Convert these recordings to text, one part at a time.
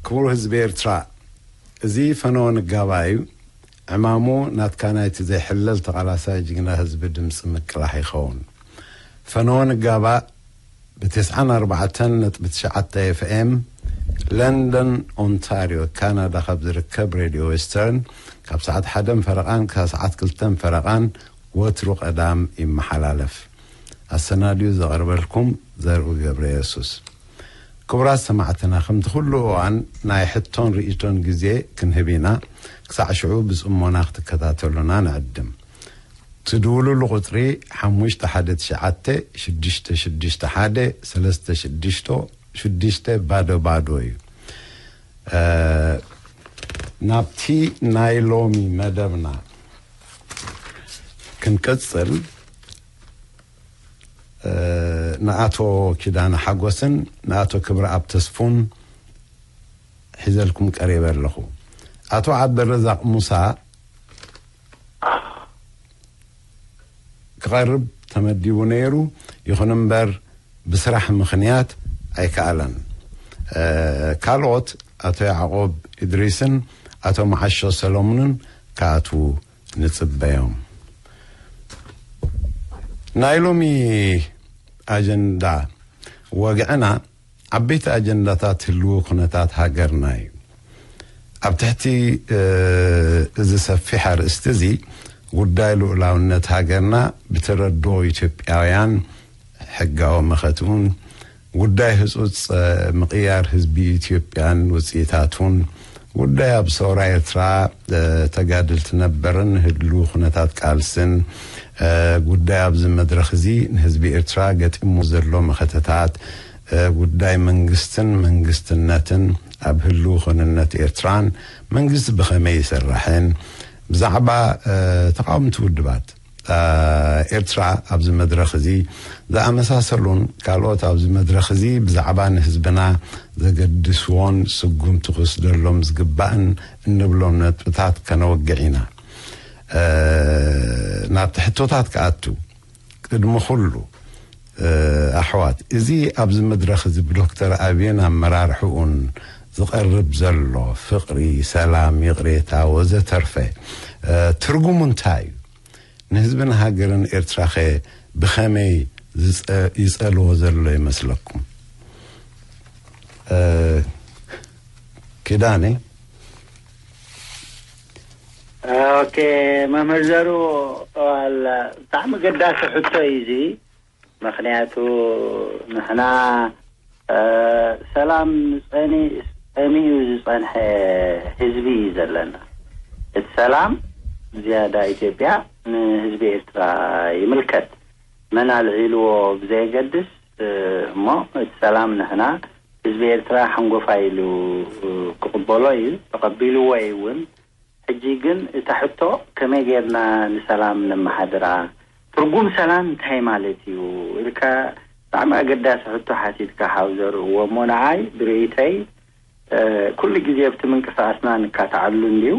ክቡር ህዝቢ ኤርትራ፣ እዚ ፈነወ ንጋባ እዩ። ዕማሙ ናትካ ናይቲ ዘይሕለል ተቓላሳይ ጅግና ህዝቢ ድምፂ ምቅላሕ ይኸውን። ፈነወ ንጋባ ብ94.9 ኤፍኤም፣ ለንደን ኦንታሪዮ ካናዳ ካብ ዝርከብ ሬድዮ ዌስተርን፣ ካብ ሰዓት ሓደን ፈረቓን ክሳብ ሰዓት ክልተን ፈረቓን ወትሩ ቀዳም ይመሓላለፍ። ኣሰናድዩ ዘቕርበልኩም ዘርኡ ገብረ የሱስ። ክቡራት ሰማዕትና፣ ከምቲ ኩሉ እዋን ናይ ሕቶን ርእይቶን ግዜ ክንህብ ኢና። ክሳዕ ሽዑ ብጽሞና ክትከታተሉና ንዕድም። ትድውሉሉ ቁጽሪ ሓሙሽተ ሓሙሽተ ሽዱሽተ ሓደ ሰለስተ ሽዱሽተ ሽዱሽተ ባዶ ባዶ እዩ። እ፣ ናብቲ ናይ ሎሚ መደብና ክንቅጽል፣ እ፣ ንኣቶ ኪዳነ ሓጎስን ንኣቶ ክብረኣብ ተስፉን ሒዘልኩም ቀሪበ ኣለኹ። ኣቶ ዓብደረዛቕ ሙሳ ክቐርብ ተመዲቡ ነይሩ። ይኹን እምበር ብስራሕ ምኽንያት ኣይከኣለን። እ፣ ካልኦት ኣቶ ያዕቆብ ኢድሪስን ኣቶ መዓሾ ሰሎሙንን ክኣትዉ ንጽበዮም። ናይ ሎሚ ኣጀንዳ ወግዕና ዓበይቲ ኣጀንዳታት ህልዊ ኩነታት ሃገርና እዩ። ኣብ ትሕቲ፣ እ፣ እዚ ሰፊሕ ኣርእስቲ እዚ፣ ጉዳይ ልኡላውነት ሃገርና ብተረድኦ ኢትዮጵያውያን ሕጋዊ መኸትኡን፣ ጉዳይ ህጹጽ፣ እ፣ ምቕያር ህዝቢ ኢትዮጵያን ውጽኢታቱን፣ ጉዳይ ኣብ ሰውራ ኤርትራ፣ እ፣ ተጋደልቲ ነበርን ህልው ኩነታት ቃልስን፣ እ፣ ጉዳይ ኣብዚ መድረኽ እዚ ንህዝቢ ኤርትራ ገጢሙ ዘሎ መኸተታት፣ እ፣ ጉዳይ መንግስትን መንግስትነትን ኣብ ህልው ኹንነት ኤርትራን መንግስቲ ብኸመይ ይሰርሕን፣ ብዛዕባ፣ እ፣ ተቓወምቲ ውድባት፣ እ፣ ኤርትራ ኣብዚ መድረኽ እዚ ዝኣመሳሰሉን ካልኦት ኣብዚ መድረኽ እዚ ብዛዕባ ንህዝብና ዘገድስዎን ስጉምቲ ክወስደሎም ዝግባእን እንብሎም ነጥብታት ከነወግዕ ኢና። እ፣ ናብቲ ሕቶታት ክኣቱ ቅድሚ ኩሉ፣ እ፣ ኣሕዋት፣ እዚ ኣብዚ መድረኽ እዚ ብዶክተር ኣብይን ኣመራርሕኡን ዝቐርብ ዘሎ ፍቕሪ፣ ሰላም፣ ይቕሬታ ወዘተርፈ፣ እ፣ ትርጉሙ እንታይ እዩ? ንህዝብን ሃገርን ኤርትራኸ ብኸመይ ዝጸ-፣ ይጸልዎ ዘሎ ይመስለኩም? እ፣ ኪዳነ? ኦኬ፣ መምህር ዘሩ፣ ዋላ ብጣዕሚ ገዳሲ ሕቶ እዩ እዚ። ምኽንያቱ ንሕና፣ እ፣ ሰላም ጸኒ-፣ ጸሚኡ ዝጸንሐ ህዝቢ እዩ ዘለና። እቲ ሰላም ዝያዳ ኢትዮጵያ ንህዝቢ ኤርትራ ይምልከት። መን ኣልዒልዎ ብዘየገድስ፣ እ፣ እሞ እቲ ሰላም ንሕና ህዝቢ ኤርትራ ሓንጎፋይ ኢሉ ክቕበሎ እዩ፣ ተቐቢልዎ እዩ እውን። ሕጂ ግን እታ ሕቶ ከመይ ጌርና ንሰላም ነመሓድራ? ትርጉም ሰላም እንታይ ማለት እዩ? ኢልካ ብጣዕሚ ኣገዳሲ ሕቶ ሓቲትካ ሓው ዘርኡ። እሞ ንዓይ ብርእይተይ፣ እ፣ ኩሉ ግዜ ኣብቲ ምንቅስቓስና ንካትዓሉ እንድዩ።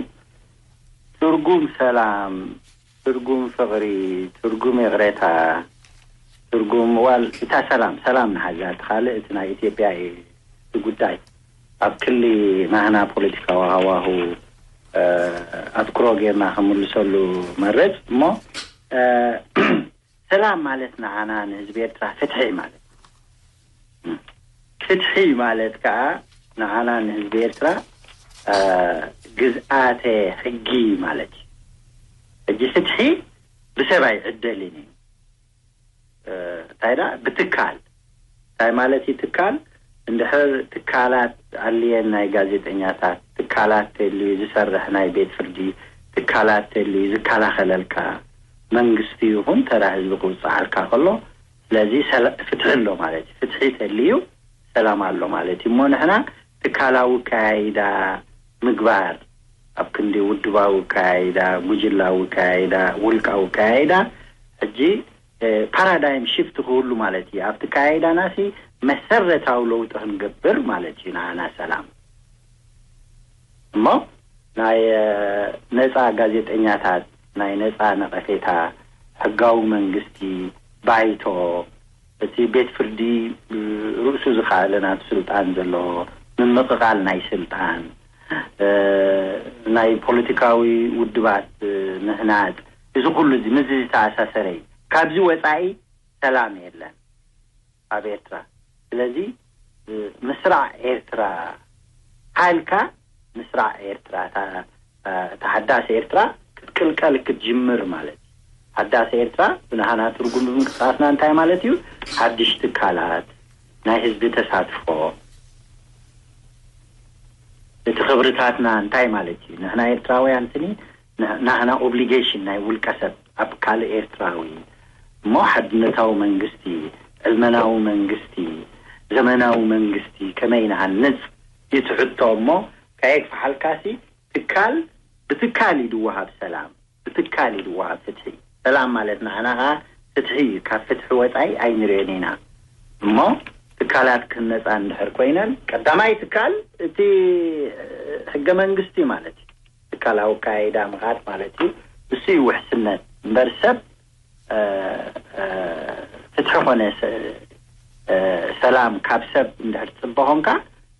ትርጉም ሰላም፣ ትርጉም ፍቕሪ፣ ትርጉም ይቕሬታ፣ ትርጉም ዋል እታ ሰላም፣ ሰላም ንሓዛ፣ እቲ ካልእ እቲ ናይ ኢትዮጵያ እዩ እቲ ጉዳይ። ኣብ ክሊ ናህና ፖለቲካዊ ሃዋሁ፣ እ፣ ኣትኩሮ ጌርና ክምልሰሉ መርጽ እሞ፣ እ፣ ሰላም ማለት ንዓና ንህዝቢ ኤርትራ ፍትሒ ማለት። ፍትሒ ማለት ከኣ ንዓና ንህዝቢ ኤርትራ፣ እ፣ ግዝኣተ ሕጊ ማለት እዩ። ሕጂ ፍትሒ ብሰብ ኣይዕደልን እዩ። እ፣ እንታይ ደኣ ብትካል፣ እንታይ ማለት እዩ ትካል? እንድሕር ትካላት ኣልየን ናይ ጋዜጠኛታት፣ ትካላት ተልዩ ዝሰርሕ ናይ ቤት ፍርዲ፣ ትካላት ተልዩ ዝከላኸለልካ መንግስቲ ይኹን ተራ ህዝቢ ክውጽዓልካ ከሎ፣ ስለዚ ሰላ-፣ ፍትሒ ኣሎ ማለት እዩ። ፍትሒ ተልዩ ሰላም ኣሎ ማለት እዩ። እሞ ንሕና ትካላዊ ኣከያይዳ ምግባር፣ ኣብ ክንዲ ውድባዊ ኣከያይዳ፣ ጉጅላዊ ኣከያይዳ፣ ውልቃዊ ኣከያይዳ፣ ሕጂ፣ እ፣ ፓራዳይም ሽፍት ክህሉ ማለት እዩ። ኣብቲ ኣከያይዳናሲ መሰረታዊ ለውጢ ክንገብር ማለት እዩ። ንዓና ሰላም እሞ ናይ፣ እ፣ ነጻ ጋዜጠኛታት፣ ናይ ነጻ ነቐፌታ፣ ሕጋዊ መንግስቲ፣ ባይቶ፣ እቲ ቤት ፍርዲ፣ እ፣ ርእሱ ዝኸኣለ ናቱ ስልጣን ዘለዎ፣ ምምቕቓል ናይ ስልጣን፣ እ፣ ናይ ፖለቲካዊ ውድባት፣ እ፣ ምህናጽ፣ እዚ ኩሉ እዚ ምስዚ ዝተኣሳሰረ እዩ። ካብዚ ወጻኢ ሰላም የለን ኣብ ኤርትራ። ስለዚ፣ እ፣ ምስራዕ ኤርትራ ሃልካ፣ ምስራዕ ኤርትራ፣ እታ፣ እታ ሓዳስ ኤርትራ ክትቅልቀል ክትጅምር ማለት እዩ። ሓዳስ ኤርትራ ብናህና ትርጉም ብምንቅስቃስና እንታይ ማለት እዩ? ሓድሽ ትካላት፣ ናይ ህዝቢ ተሳትፎ፣ እቲ ክብርታትና እንታይ ማለት እዩ? ንሕና ኤርትራውያን ስኒ፣ ንሕ-፣ ናህና ኦብሊጌሽን ናይ ውልቀ ሰብ ኣብ ካልእ ኤርትራዊ እሞ ሓድነታዊ መንግስቲ፣ ዕልመናዊ መንግስቲ፣ ዘመናዊ መንግስቲ ከመይ ንሃንጽ እዩ እቲ ሕቶ። እሞ ከየግፍሓልካሲ ትካል ብትካል እዩ ድወሃብ ሰላም፣ ብትካል እዩ ድወሃብ ፍትሒ። ሰላም ማለት ንዓና ኸዓ ፍትሒ እዩ። ካብ ፍትሒ ወጻኢ ኣይንርእዮን ኢና። እሞ ትካላት ክህነጻ እንድሕር ኮይነን፣ ቀዳማይ ትካል እቲ ሕገ መንግስቲ ማለት እዩ። ትካላዊ ኣካያይዳ ምኻድ ማለት እዩ። እሱ እዩ ውሕስነት። እምበር ሰብ፣ እ፣ እ፣ ፍትሒ ኾነ ሰ-፣ እ፣ ሰላም ካብ ሰብ እንድሕር ትጽበ ኾንካ፣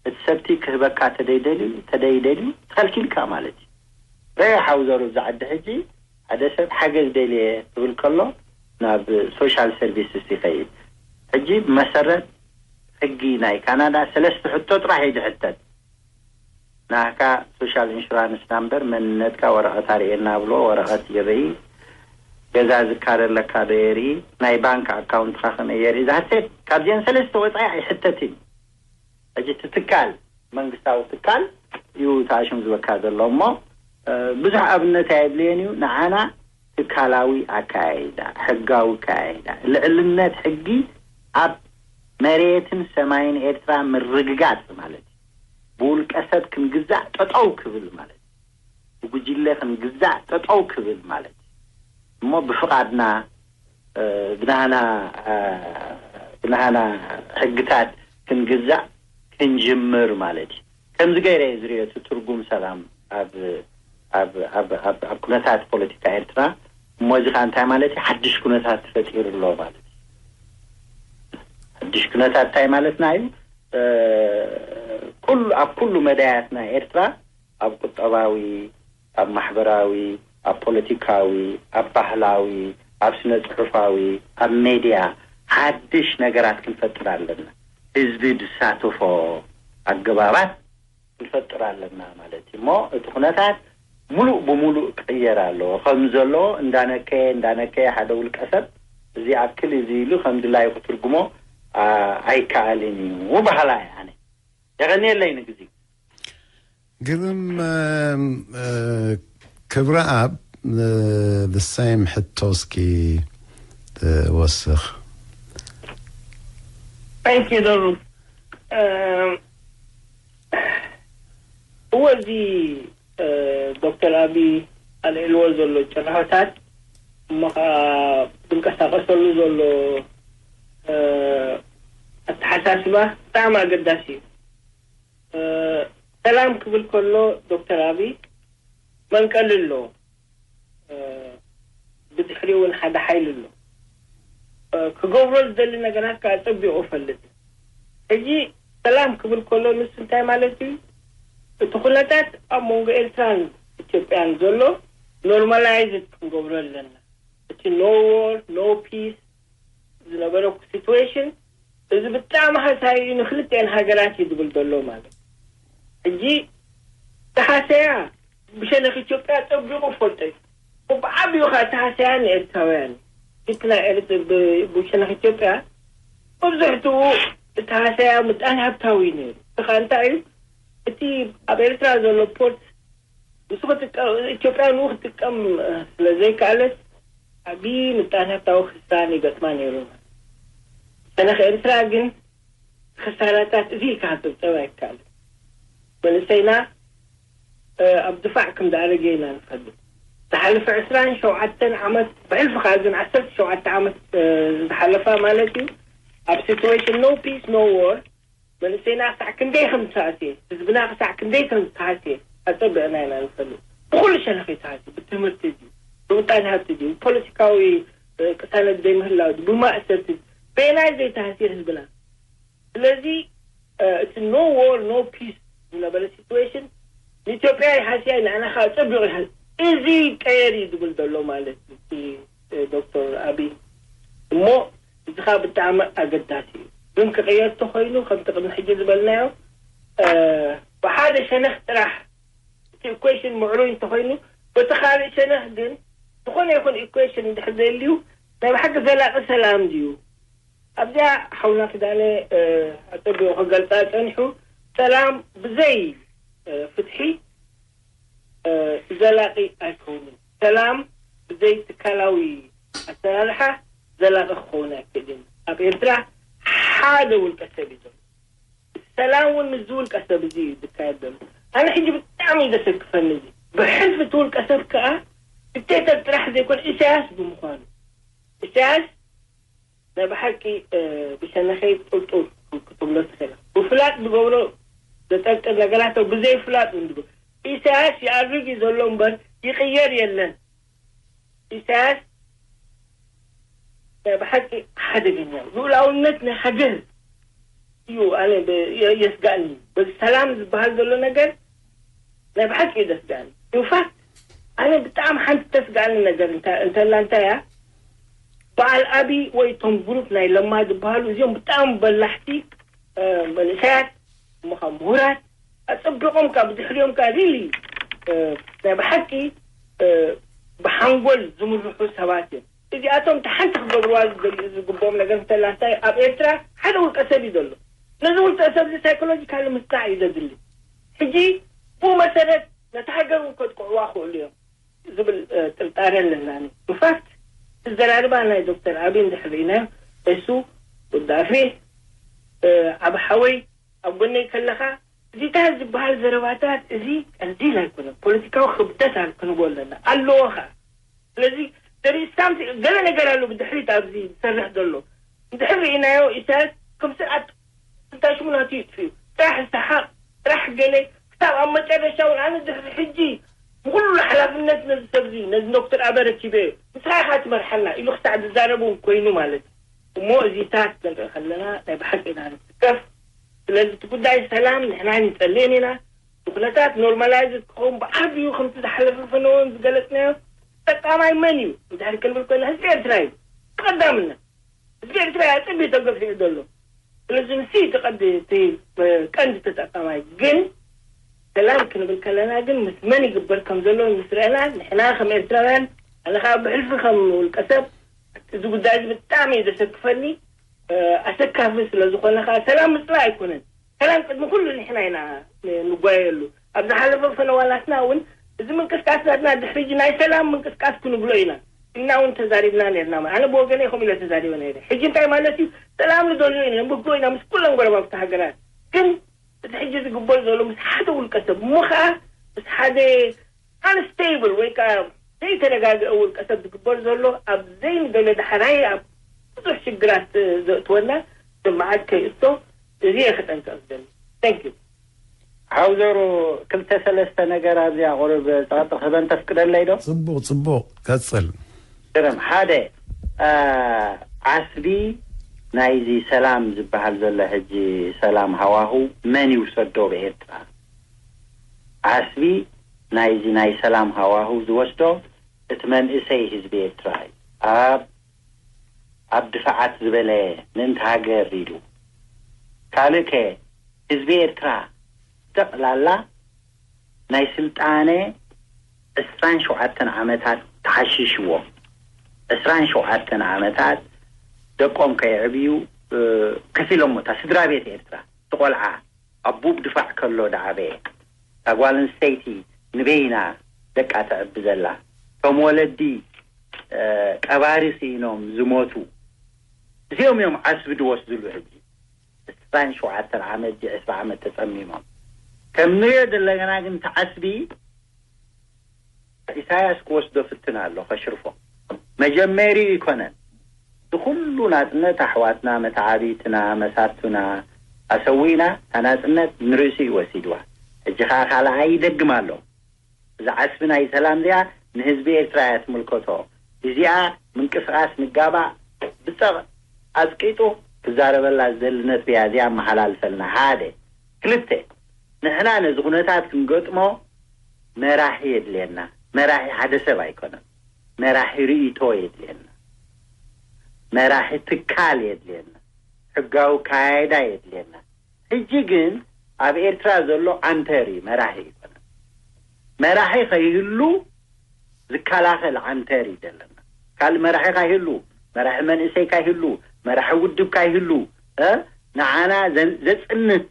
እቲ ሰብቲ ክህበካ ተደይደልዩ፣ ተደይደልዩ ተኸልኪልካ ማለት እዩ። ረየ ሓው ዘሩ፣ ኣብዚ ዓዲ ሕጂ ሓደ ሰብ ሓገዝ ደልየ ክብል ከሎ ናብ ሶሻል ሰርቪስስ ይኸይድ። ሕጂ ብመሰረት ሕጊ ናይ ካናዳ ሰለስተ ሕቶ ጥራሕ እዩ ዝሕተት። ናህካ ሶሻል ኢንሹራንስ ናምበር፣ መንነትካ፣ ወረቐት ኣርእየና ብሎ፣ ወረቐት ይርኢ። ገዛ ዝካረ ኣለካ ዶ የርኢ። ናይ ባንክ ኣካውንትካ ከመይ የርኢ። ዛትሴት። ካብዚአን ሰለስተ ወፃኢ ኣይሕተትን። ሕጂ እቲ ትካል፣ መንግስታዊ ትካል እዩ ተኣሽም ዝበካ ዘሎ እሞ፣ እ፣ ብዙሕ ኣብነት ኣየድልየን እዩ። ንዓና ትካላዊ ኣካያይዳ፣ ሕጋዊ ኣካያይዳ፣ ልዕልነት ሕጊ ኣብ መሬትን ሰማይን ኤርትራ ምርግጋጽ ማለት እዩ። ብውልቀ ሰብ ክንግዛእ ጠጠው ክብል ማለት እዩ። ብጉጅለ ክንግዛእ ጠጠው ክብል ማለት እዩ። እሞ ብፍቓድና፣ እ፣ ብናህና፣ እ፣ ብናህና ሕግታት ክንግዛእ ክንጅምር ማለት እዩ። ከምዚ ገይረ እየ ዝርእዮ እቲ ትርጉም ሰላም ኣብ፣ ኣብ፣ ኣብ፣ ኣብ፣ ኣብ ኩነታት ፖለቲካ ኤርትራ። እሞ እዚ ኸዓ እንታይ ማለት እዩ? ሓድሽ ኩነታት ተፈጢሩ ኣሎ ማለት እዩ። ሓድሽ ኩነታት እንታይ ማለትና እዩ? እ፣ ኩሉ፣ ኣብ ኩሉ መዳያት ናይ ኤርትራ፣ ኣብ ቁጠባዊ፣ ኣብ ማሕበራዊ፣ ኣብ ፖለቲካዊ፣ ኣብ ባህላዊ፣ ኣብ ስነ ጽሑፋዊ፣ ኣብ ሜድያ ሓድሽ ነገራት ክንፈጥር ኣለና። ህዝቢ ዝሳተፎ ኣገባባት ክንፈጥር ኣለና ማለት እዩ። እሞ እቲ ኩነታት ሙሉእ ብሙሉእ ክቕየር ኣለዎ። ከም ዘሎ እንዳነከየ፣ እንዳነከየ ሓደ ውልቀ ሰብ እዚ ኣክል እዚ ኢሉ ከም ድላዩ ክትርጉሞ፣ ኣ፣ ኣይከኣልን እዩ በሃላ እየ ኣነ። የቐንየለይ ንግዜኡ። ግርም፣ እ፣ እ፣ ክብረኣብ፣ እ፣ the same ሕቶ እስኪ ትወስኽ። Thank you፣ ደሩ። እ፣ እወ፣ እዚ፣ እ፣ ዶክተር ኣቢ ኣልዒልዎ ዘሎ ጭርሖታት፣ እሞ ኸዓ ዝንቀሳቐሰሉ ዘሎ፣ እ፣ ኣተሓሳስባ ብጣዕሚ ኣገዳሲ እዩ። እ፣ ሰላም ክብል ከሎ ዶክተር ኣቢ መንቀሊ ኣሎ። እ፣ ብድሕሪኡ እውን ሓደ ሓይሊ ኣሎ። እ፣ ክገብሮ ዝደሊ ነገራት ከዓ ጸቢቑ እፈልጥ። ሕጂ ሰላም ክብል ከሎ ንሱ እንታይ ማለት እዩ? እቲ ኩነታት ኣብ መንጎ ኤርትራን ኢትዮጵያን ዘሎ ኖርማላይዝድ ክንገብሮ ኣለና። እቲ no war, no peace ዝነበረ ሲትዌሽን፣ እዚ ብጣዕሚ ሃሳዩ እዩ፣ ንክልቲአን ሃገራት እዩ ዝብል ዘሎ ማለት። ሕጂ ተሃሰያ ብሸነኽ ኢትዮጵያ ጸቢቑ ፈልጦ እዩ። ብዓቢኡ ኸዓ ተሃሰያ ንኤርትራውያን እዩ። እቲ ናይ ኤርት-፣ ብ-፣ ብሸነኽ ኢትዮጵያ መብዛሕትኡ እቲ ሃሰያ ምጣኔ ሃብታዊ እዩ ነይሩ። እቲ ኸዓ እንታይ እዩ? እቲ ኣብ ኤርትራ ዘሎ ፖርት ንሱ ክጥቀም፣ ኢትዮጵያ ንኡ ክትጥቀም፣ እ፣ ስለ ዘይከኣለት፣ ዓቢ ምጣኔ ሃብታዊ ክሳራ ይገጥማ ነይሩ። ሸነኽ ኤርትራ ግን ክሳራታት እዚ ኢልካ ክጽብጸብ ኣይከኣልን። መንእሰይና፣ እ፣ ኣብ ድፋዕ ከም ዝኣረገ ኢና ንፈልጥ። ዝሓለፈ ዕስራን ሸውዓተን ዓመት፣ ብሕልፊ ከኣ እዘን ዓሰርተ ሸውዓተ ዓመት፣ እ፣ ዝሓለፋ ማለት እዩ፣ ኣብ ሲትዌሽን no peace, no war፣ መንእሰይና ክሳዕ ክንደይ ከም ዝተሃስየ፣ ህዝብና ክሳዕ ክንደይ ከም ዝተሃስየ ኣጸቢቕና ኢና ንፈልጥ። ብኹሉ ሸነኽ እዩ ተሃስዩ፣ ብትምህርቲ ድዩ፣ ብምጣኔ ሃብቲ ድዩ፣ ብፖለቲካዊ፣ እ፣ ቅሳነት ዘይምህላው ድዩ፣ ብማእሰርቲ ድዩ፣ በየናይ ዘይተሃስየ ህዝብና? ስለዚ እቲ no war no peace ዝነበረ situation ንኢትዮጵያ ይሃስያ፣ ንዓና ከዓ ፀቢቑ ይሃስ። እዚ ቀየር እዩ ዝብል ዘሎ ማለት እዩ እቲ ዶክተር ኣብይ። እሞ እዚ ከዓ ብጣዕሚ ኣገዳሲ እዩ። ግን ክቕየር ተኮይኑ ከምቲ ቅድሚ ሕጂ ዝበልናዮ ብሓደ ሸነኽ ጥራሕ እቲ ኢኩዌሽን ምዕሩይ እንተኮይኑ፣ በቲ ካልእ ሸነኽ ግን ዝኾነ ይኹን ኢኩዌሽን እንድሕር ዘየልዩ ናይ ብሓቂ ዘላቂ ሰላም ድዩ? ኣብዚኣ ሓውና ክዳነ ኣፀቢቑ ክገልፃ ፀኒሑ፣ ሰላም ብዘይ ፍትሒ ዘላቂ ኣይከውንን። ሰላም ብዘይ ትካላዊ ኣሰራርሓ ዘላቂ ክኸውን ኣይክእልን። ኣብ ኤርትራ ሓደ ውልቀ ሰብ እዩ ዘሎ። ሰላም እውን ምስዚ ውልቀ ሰብ እዚ እዩ ዝካየድ ዘሎ። ኣነ ሕጂ ብጣዕሚ እዩ ዘሰክፈኒ እዚ ብሕልፊ እቲ ውልቀ ሰብ ከዓ ዲክቴተር ጥራሕ ዘይኮነ ኢሳያስ ብምዃኑ። ኢሳያስ ናይ ብሓቂ ብሸነኸይ ጥልጡል ክትብሎ ትኽእል። ብፍላጥ ዝገብሮ ዘጠርጥር ነገራት ብዘይ ፍላጥ እንድጎ ኢሳያስ ይኣርግ እዩ ዘሎ እምበር ይቕየር የለን። ኢሳያስ ናይ ብሓቂ ሓደገኛ እዩ። ልኡላውነት ናይ ሃገር እዩ ኣነ የስጋእኒ። በዚ ሰላም ዝበሃል ዘሎ ነገር ናይ ብሓቂ እዩ ዘስጋእኒ። ኢንፋክት ኣነ ብጣዕሚ ሓንቲ ተስጋእኒ ነገር እንተላ እንታይ እያ፣ በዓል ኣቢ ወይ እቶም ግሩፕ ናይ ለማ ዝበሃሉ እዚኦም ብጣዕሚ በላሕቲ መንእሰያት እሞ ካብ ምሁራት ኣፀቢቖም ካብ ድሕሪኦም ካ ሪሊ ናይ ብሓቂ ብሓንጎል ዝምርሑ ሰባት እዮም። እዚኣቶም ሓንቲ ክገብርዋ ዝግብኦም ነገር እንተላ እንታይ ኣብ ኤርትራ ሓደ ውልቀ ሰብ እዩ ዘሎ። ነዚ ውልቀ ሰብ እዚ ሳይኮሎጂካሊ ምስታዕ እዩ ዘድሊ። ሕጂ ብኡ መሰረት ነቲ ሃገር እውን ከጥቅዕዋ ክእሉ እዮም ዝብል ጥርጣሬ ኣለና። ኢንፋክት ዘራርባ ናይ ዶክተር ኣብይ እንድሕር ርኢናዮ እሱ ውዳፌ ዓብ ሓወይ ኣብ ጎነይ ከለኻ እዚታት ዝበሃል ዘረባታት እዚ ቀልዲል ኣይኮነን። ፖለቲካዊ ክብደት ክንቦ ኣለና ኣለዎ ከዓ። ስለዚ ደሪስታም ገለ ነገር ኣሎ ብድሕሪት ኣብዚ ዝሰርሕ ዘሎ እንድሕር ርኢናዮ ኢሳያስ ከም ስርዓት እንታይ ሽሙ ናቱ ይጥፍዩ ጥራሕ ሰሓቕ ጥራሕ ገለ ክሳብ ኣብ መጨረሻ እውን ኣነ ድሕሪ ሕጂ ብኩሉ ሓላፍነት ነዚ ሰብዚ ነዚ ዶክተር ኣበ ረኪበ ንስኻ ኢኻ ትመርሓና ኢሉ ክሳዕ ዝዛረቡ ኮይኑ ማለት እዩ። እሞ እዚታት ክንርኢ ከለና ናይ ብሓቂ ኢና ንስከፍ። ስለዚ እቲ ጉዳይ ሰላም ንሕና ንፀልእን ኢና። እቲ ኩነታት ኖርማላይዝ ክኸውን ብዓብዩ ከምቲ ዝሓለፈ ፈነወን ዝገለፅናዮ ተጠቃማይ መን እዩ እንድሕር ክንብል ኮይና ህዝቢ ኤርትራ እዩ ብቀዳምነት። ህዝቢ ኤርትራ እዩ ኣፀቢዩ ተገፊዑ ዘሎ። ስለዚ ንሱ እዩ እቲ ቀንዲ ተጠቃማይ። ግን ሰላም ክንብል ከለና ግን ምስ መን ይግበር ከም ዘሎ ምስ ረአና ንሕና ከም ኤርትራውያን ኣነ ከዓ ብሕልፊ ከም ውልቀ ሰብ እዚ ጉዳይ እዚ ብጣዕሚ እዩ ዘሰክፈኒ። ኣሰካፊ ስለዝኾነ ከዓ ሰላም ምፅላእ ኣይኮነን። ሰላም ቅድሚ ኩሉ ንሕና ኢና ንጓየሉ። ኣብ ዝሓለፈ ፈነዋላትና እውን እዚ ምንቅስቃስ ናትና ድሕሪ ናይ ሰላም ምንቅስቃስ ክንብሎ ኢና እና እውን ተዛሪብና ነርና። ኣነ ብወገነ ይኸም ኢለ ተዛሪበ ነረ። ሕጂ እንታይ ማለት እዩ? ሰላም ንደልዮ ኢና ንብጎ ኢና ምስ ኩለን ጎረባብቲ ሃገራት። ግን እቲ ሕጂ ዝግበር ዘሎ ምስ ሓደ ውልቀ ሰብ እሞ ከዓ ምስ ሓደ ኣንስቴብል ወይ ከዓ ዘይተረጋግአ ውልቀ ሰብ ዝግበር ዘሎ ኣብ ዘይንደሎ ዳሕራይ ኣብ ብዙሕ ሽግራት ዘእትወና ስምዓት ከይእቶ እዚ እየ ክጠንቀቕ ዝደሊ። Thank you። ሓውዘሩ ክልተ ሰለስተ ነገር ኣብዚኣ ቁሩብ ጸቕጢ ክህበን ተፍቅደለይ ዶ? ጽቡቕ ጽቡቕ፣ ቀጽል። ግርም ሓደ ዓስቢ ናይዚ ሰላም ዝበሃል ዘሎ ሕጂ ሰላም ሃዋሁ መን ይውሰዶ ብኤርትራ? ዓስቢ ናይዚ ናይ ሰላም ሃዋሁ ዝወስዶ እቲ መንእሰይ ህዝቢ ኤርትራ እዩ። ኣብ ኣብ ድፋዓት ዝበለ ምእንቲ ሃገር ኢሉ ካልእ ከ ህዝቢ ኤርትራ ጠቕላላ ናይ ስልጣነ ዕስራን ሸውዓተን ዓመታት ተሓሺሽዎ። ዕስራን ሸውዓተን ዓመታት ደቆም ከየዕብዩ ከፊሎሞ እታ ስድራ ቤት ኤርትራ እቲ ቆልዓ ኣቡ ብድፋዕ ከሎ ዳዓበየ እታ ጓል ኣንስተይቲ ንበይና ደቃ ተዕቢ ዘላ እቶም ወለዲ ቀባሪ ስኢኖም ዝሞቱ እዚኦም እዮም ዓስቢ ድወስድሉ ሕጂ። ዕስራን ሸውዓተን ዓመት ጂ ዕስራ ዓመት ተጸሚሞም ከም ንሪኦ ዘለና ግን ተዓስቢ ኢሳያስ ክወስዶ ፍትን ኣሎ ከሽርፎ መጀመሪ ይኮነን። እቲ ኩሉ ናጽነት ኣሕዋትና መተዓቢትና መሳርቱና ኣሰዊእና እታ ናጽነት ንርእሱ እዩ ወሲድዋ። ሕጂ ከዓ ካልኣይ ይደግም ኣሎ። እዛ ዓስቢ ናይ ሰላም እዚኣ ንህዝቢ ኤርትራ እያ ትምልከቶ። እዚኣ ምንቅስቃስ ንጋባእ ብጸቕ ኣጽቂጡ ክዛረበላ ዝደሊ ነጥቢ እያ እዚኣ ኣመሓላልፈልና። ሓደ። ክልተ፣ ንሕና ነዚ ኩነታት ክንገጥሞ መራሒ የድልየና። መራሒ ሓደ ሰብ ኣይኮነን። መራሒ ርእይቶ የድልየና። መራሒ ትካል የድልየና። ሕጋዊ ካያይዳ የድልየና። ሕጂ ግን ኣብ ኤርትራ ዘሎ ዓንተር እዩ፣ መራሒ ኣይኮነን። መራሒ ከይህሉ ዝከላኸል ዓንተር እዩ ዘለና። ካልእ መራሒ ካይህሉ፣ መራሒ መንእሰይ ካይህሉ፣ መራሒ ውድብ ካይህሉ፣ እ፣ ንዓና ዘ-፣ ዘጽንት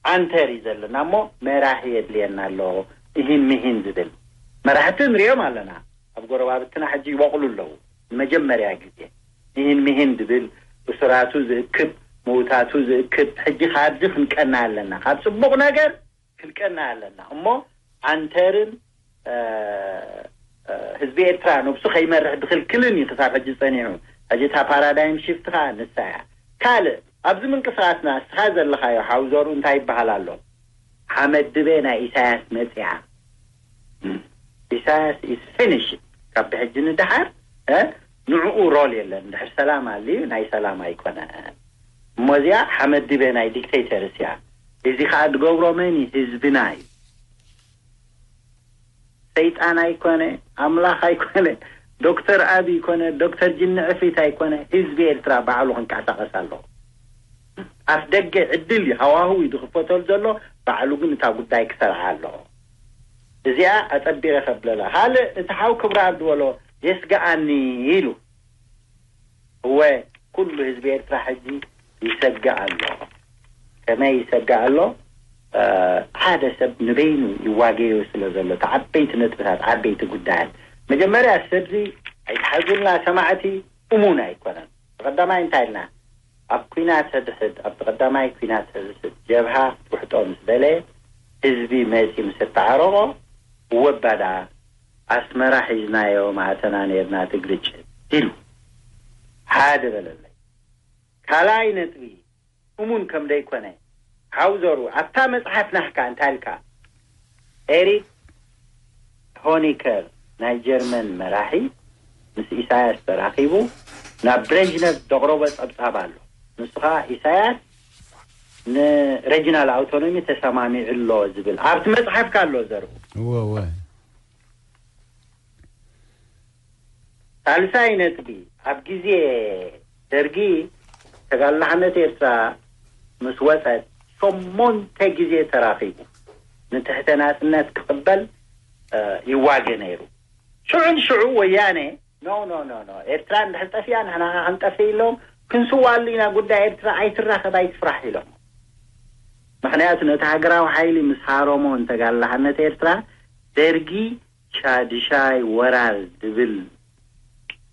ዓንተር እዩ ዘለና እሞ መራሒ የድልየና ኣሎ። እሂን ምሂን ዝብል መራሕቲ ንሪኦም ኣለና። ኣብ ጎረባብትና ሕጂ ይበቕሉ ኣለዉ። ንመጀመርያ ግዜ እሂን ምሂን ዝብል፣ እሱራቱ ዝእክብ፣ ምውታቱ ዝእክብ፣ ሕጂ ካብዚ ክንቀና ኣለና። ካብ ጽቡቕ ነገር ክንቀና ኣለና። እሞ ዓንተርን፣ እ፣ እ፣ ህዝቢ ኤርትራ ነብሱ ከይመርሕ ድኽልክልን እዩ ክሳብ ሕጂ ጸኒሑ። ሕጂ እታ ፓራዳይም ሽፍት ኸኣ ንሳ እያ። ካልእ ኣብዚ ምንቅስቓስና እስኻ ዘለኻዮ ሓውዘሩ እንታይ ይበሃል ኣሎ? ሓመድ ድበ ናይ ኢሳያስ መጽያ። ኢሳያስ is finished። ካብ ብሕጂ ንደሓር፣ እ፣ ንዕኡ ሮል የለን። ድሕር ሰላም ኣልዩ ናይ ሰላም ኣይኮነን። እሞ እዚኣ ሓመድ ድበ ናይ ዲክቴተርስ እያ። እዚ ኸኣ ዝገብሮ መን እዩ? ህዝብና እዩ። ሰይጣን ኣይኮነ፣ ኣምላኽ ኣይኮነ፣ ዶክተር ኣቢ ኣይኮነ፣ ዶክተር ጅኒ ዕፍሪት ኣይኮነ፣ ህዝቢ ኤርትራ ባዕሉ ክንቀሳቐስ ኣለዎ። ኣፍ ደገ ዕድል እዩ፣ ሃዋህው እዩ ዝኽፈተሉ ዘሎ፣ ባዕሉ ግን እታ ጉዳይ ክሰርዓ ኣለዎ። እዚኣ ኣጸቢቐ ከብለላ። ካልእ እቲ ሓው ክብረኣብ ዝበሎ የስግኣኒ ኢሉ። እወ፣ ኩሉ ህዝቢ ኤርትራ ሕጂ ይሰግእ ኣሎ። ከመይ ይሰግእ ኣሎ? እ፣ ሓደ ሰብ ንበይኑ ይዋገዮ ስለ ዘሎ፣ እቲ ዓበይቲ ነጥብታት፣ ዓበይቲ ጉዳያት። መጀመርያ ሰብዚ ኣይትሓዙልና ሰማዕቲ፣ እሙን ኣይኮነን። ብቐዳማይ እንታይ ኢልና? ኣብ ኲናት ሕድሕድ፣ ኣብቲ ቀዳማይ ኲናት ሕድሕድ ጀብሃ ውሕጦ ምስ በለ፣ ህዝቢ መጺ ምስ ኣተዓረቖ፣ እወ እባ ደኣ ኣስመራ ሒዝናዮ ምኣተና ኔርና እቲ ግርጭት ኢሉ። ሓደ በለለይ። ካልኣይ ነጥቢ፣ እሙን ከም ደይኮነ፣ ሓው ዘሩ፣ ኣብታ መጽሓፍ ናህካ እንታይ ኢልካ? ኤሪክ ሆኒከር ናይ ጀርመን መራሒ ምስ ኢሳያስ ተራኺቡ ናብ ብሬዥነቭ ዘቕረቦ ጸብጻብ ኣሎ። ንሱ ኸኣ ኢሳያስ ንሬጅናል ኣውቶኖሚ ተሰማሚዑ ኣሎ ዝብል ኣብቲ መጽሓፍካ ኣሎ ዘርኡ። እወ፣ እወ። ሳልሳይ ነጥቢ፣ ኣብ ግዜ ደርጊ ተጋላሕነት ኤርትራ ምስ ወጸት ሸሞንተ ግዜ ተራኺቡ ንትሕተ ናጽነት ክቕበል፣ እ፣ ይዋገ ነይሩ። ሽዑ ንሽዑ ወያነ፣ "ኖ፣ ኖ፣ ኖ፣ ኖ፣ ኤርትራ እንድሕር ጠፊኣ ንሕና ኸዓ ክንጠፍእ ኢሎም ክንስዋሉ ኢና፣ ጉዳይ ኤርትራ ኣይትራኸብ፣ ኣይትፍራሕ" ኢሎም። ምኽንያቱ ነቲ ሃገራዊ ሓይሊ ምስ ሃረሞ እንተጋላሕነት ኤርትራ፣ ደርጊ ሻድሻይ ወራር ዝብል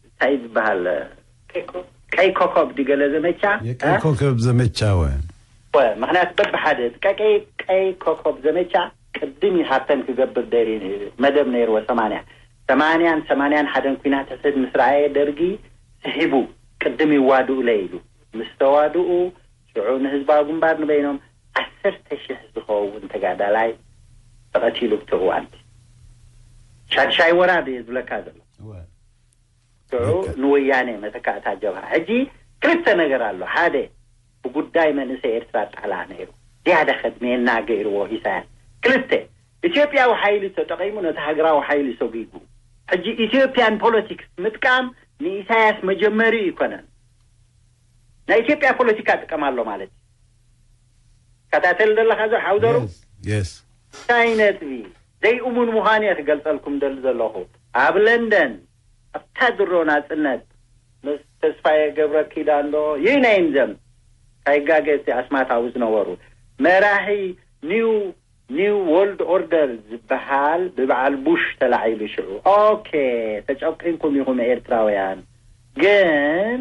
እንታይ ዝበሃል? ቀይ ኮ-፣ ቀይ ኮከብ ድገለ ዘመቻ፣ የቀይ እ? ኮከብ ዘመቻ ወ። ወ፣ ምኽንያቱ በብሓደ እቲ ቀቀይ፣ ቀይ ኮከብ ዘመቻ ቅድም ይሃብተን ክገብር ደሪ መደብ ነይርዎ። ሰማንያ፣ ሰማንያን ሰማንያን ሓደን ኲናት ሕድሕድ ምስ ረኣየ ደርጊ ስሒቡ ቅድም ይዋድኡለይ ኢሉ። ምስ ተዋድኡ ሽዑ ንህዝባዊ ግንባር ንበይኖም ዓሰርተ ሽሕ ዝኸውን ተጋዳላይ ተቐቲሉ ብቲ እዋንቲ። ሻድሻይ ወራር እየ ዝብለካ ዘሎ። እወ። ሽዑ ልክዕ። ንወያኔ መተካእታ ጀብሃ። ሕጂ ክልተ ነገር ኣሎ። ሓደ፣ ብጉዳይ መንእሰይ ኤርትራ ጣላ ነይሩ። ዝያዳ ከድሜና ገይርዎ ኢሳያስ። ክልተ፣ ኢትዮጵያዊ ሓይሊ ተጠቒሙ ነቲ ሃገራዊ ሓይሊ ሰጒጉ። ሕጂ ኢትዮጵያን ፖለቲክስ ምጥቃም ንኢሳያስ መጀመሪ ይኮነን። ናይ ኢትዮጵያ ፖለቲካ ጥቀም ኣሎ ማለት እዩ። ከታተል ዘለኻ ዞ ሓውደሩ? የስ፣ የስ። እንታይ ነጥቢ? ዘይእሙን ምዃን እየ ክገልጸልኩም ደሊ ዘለኹ። ኣብ ለንደን፣ ኣብታ ድሮ ናጽነት፣ ምስ ተስፋዬ ገብረ ኪዳን ዶ፣ you name them። ካይጋገ እቲ ኣስማታዊ ዝነበሩ። መራሒ ኒው፣ ኒው ወርልድ ኦርደር ዝበሃል ብበዓል ቡሽ ተላዒሉ ሽዑ። ኦኬ፣ ተጨቂንኩም ኢኹም ኤርትራውያን። ግን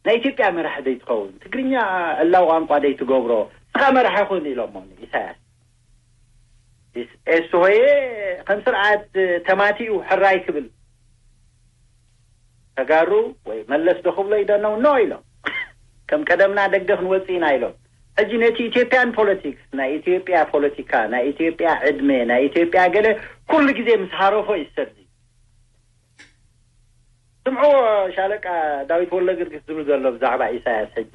ናይ ኢትዮጵያ መራሒ ዘይትኸውን፣ ትግርኛ ዕላዊ ቋንቋ ዘይትገብሮ፣ ንስኻ መራሒ ኩን ኢሎሞ ንኢሳያስ። ኢስ-፣ ኤስሆዬ ከም ስርዓት ተማቲኡ ሕራይ ክብል፣ ተጋሩ ወይ መለስ ዶ ክብሎ ይደነው ኖ ኢሎም። ከም ቀደምና ደገ ክንወጽእ ኢና ኢሎም። ሕጂ ነቲ ኢትዮጵያን ፖለቲክስ፣ ናይ ኢትዮጵያ ፖለቲካ፣ ናይ ኢትዮጵያ ዕድመ፣ ናይ ኢትዮጵያ ገለ ኩሉ ግዜ ምስ ሃረፎ እዩ ሰብዚ። ስምዕዎ ሻለቃ ዳዊት ወልደጊዮርጊስ ዝብል ዘሎ ብዛዕባ ኢሳያስ ሕጂ።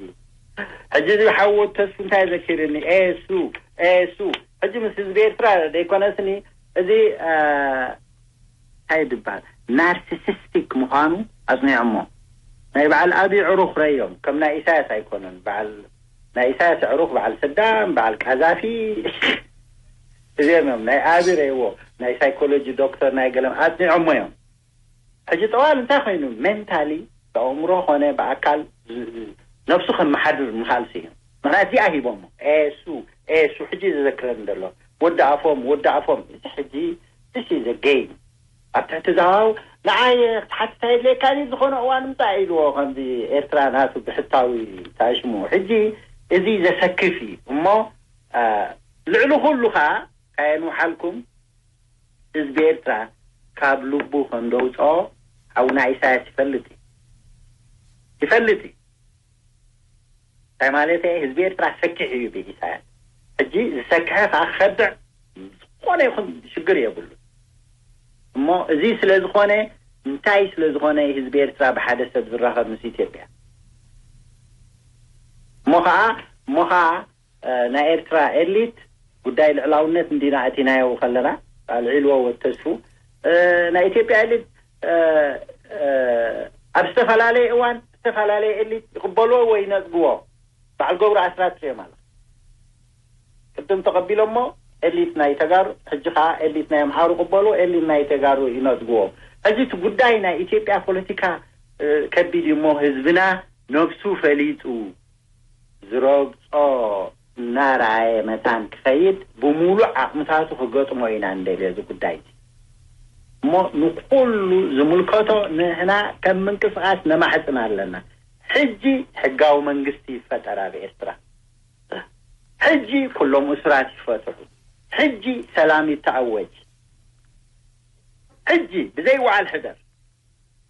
ሕጂ እዚ ሓወት ተስፉ እንታይ ዘኪርኒ? ኤሱ ኤሱ ሕጂ ምስ ህዝቢ ኤርትራ ዘይኮነስኒ፣ እዚ እንታይ ድበሃል፣ ናርሲሲስቲክ ምዃኑ ኣጽኒዖሞ። ናይ በዓል ኣብይ ዕሩኽ ረዮም፣ ከም ናይ ኢሳያስ ኣይኮነን። በዓል ናይ ኢሳያስ ዕሩኽ በዓል ሰዳም፣ በዓል ቃዛፊ እዚኦም እዮም። ናይ ኣብይ ረይዎ፣ ናይ ሳይኮሎጂ ዶክተር ናይ ገለም ኣጽኒዖሞ እዮም። ሕጂ ጠዋል እንታይ ኮይኑ፣ ሜንታሊ፣ ብኣእምሮ ኾነ ብኣካል ነብሱ ከመሓድር ምኽኣል ስዩ። ምኽንያት እዚኣ ሂቦሞ። ኤሱ ኤሱ ሕጂ ዘዘክረኒ ዘሎ፣ ወዲ ኣፎም፣ ወዲ ኣፎም። እዚ ሕጂ፣ this is a game። ኣብ ትሕቲ ዛሃው ንዓይ ክትሓትት ኣየድልየካን እዩ፣ ዝኾነ እዋን ምጻእ ኢልዎ፣ ከምዚ ኤርትራ ናቱ ብሕታዊ ታሽሙ። ሕጂ እዚ ዘሰክፍ እዩ እሞ፣ ልዕሊ ኩሉ ኸኣ ካየንውሓልኩም፣ ህዝቢ ኤርትራ ካብ ልቡ ከም ደውፅኦ ሓውና ኢሳያስ ይፈልጥ እዩ። ይፈልጥ እዩ። እንታይ ማለት እየ? ህዝቢ ኤርትራ ሰኪሕ እዩ ብኢሳያስ። ሕጂ ዝሰክሐ ከዓ ክኸድዕ ዝኾነ ይኹን ሽግር የብሉ። እሞ እዚ ስለ ዝኾነ፣ እንታይ ስለ ዝኾነ ህዝቢ ኤርትራ ብሓደ ሰብ ዝራኸብ ምስ ኢትዮጵያ? እሞ ከዓ እሞ ከዓ ናይ ኤርትራ ኤሊት ጉዳይ ልዕላውነት እንዲና ኣቲናዮ ከለና፣ ኣልዒልዎ ወተስፉ፣ ናይ ኢትዮጵያ ኤሊት ኣብ ዝተፈላለየ እዋን ዝተፈላለየ ኤሊት ይቕበልዎ ወይ ይነጽግዎ። በዓል ገብሩ ኣስራት ትሪኦም ኣለ። ቅድም ተቐቢሎሞ ኤሊት ናይ ተጋሩ፣ ሕጂ ከዓ ኤሊት ናይ ኣምሓሩ ቅበሉ፣ ኤሊት ናይ ተጋሩ ይነጽግዎ። ሕጂ እቲ ጉዳይ ናይ ኢትዮጵያ ፖለቲካ ከቢድ እዩ እሞ ህዝብና ነብሱ ፈሊጡ ዝረግጾ እናረኣየ መታን ክኸይድ ብሙሉእ ዓቕምታቱ ክገጥሞ ኢና እንደልዮ እዚ ጉዳይ እዚ። እሞ ንኩሉ ዝምልከቶ ንሕና ከም ምንቅስቃስ ነማሕጽን ኣለና። ሕጂ ሕጋዊ መንግስቲ ይፈጠር ኣብ ኤርትራ። ሕጂ ኩሎም እሱራት ይፈትሑ። ሕጂ ሰላም ይተኣወጅ። ሕጂ ብዘይ ወዓል ሕደር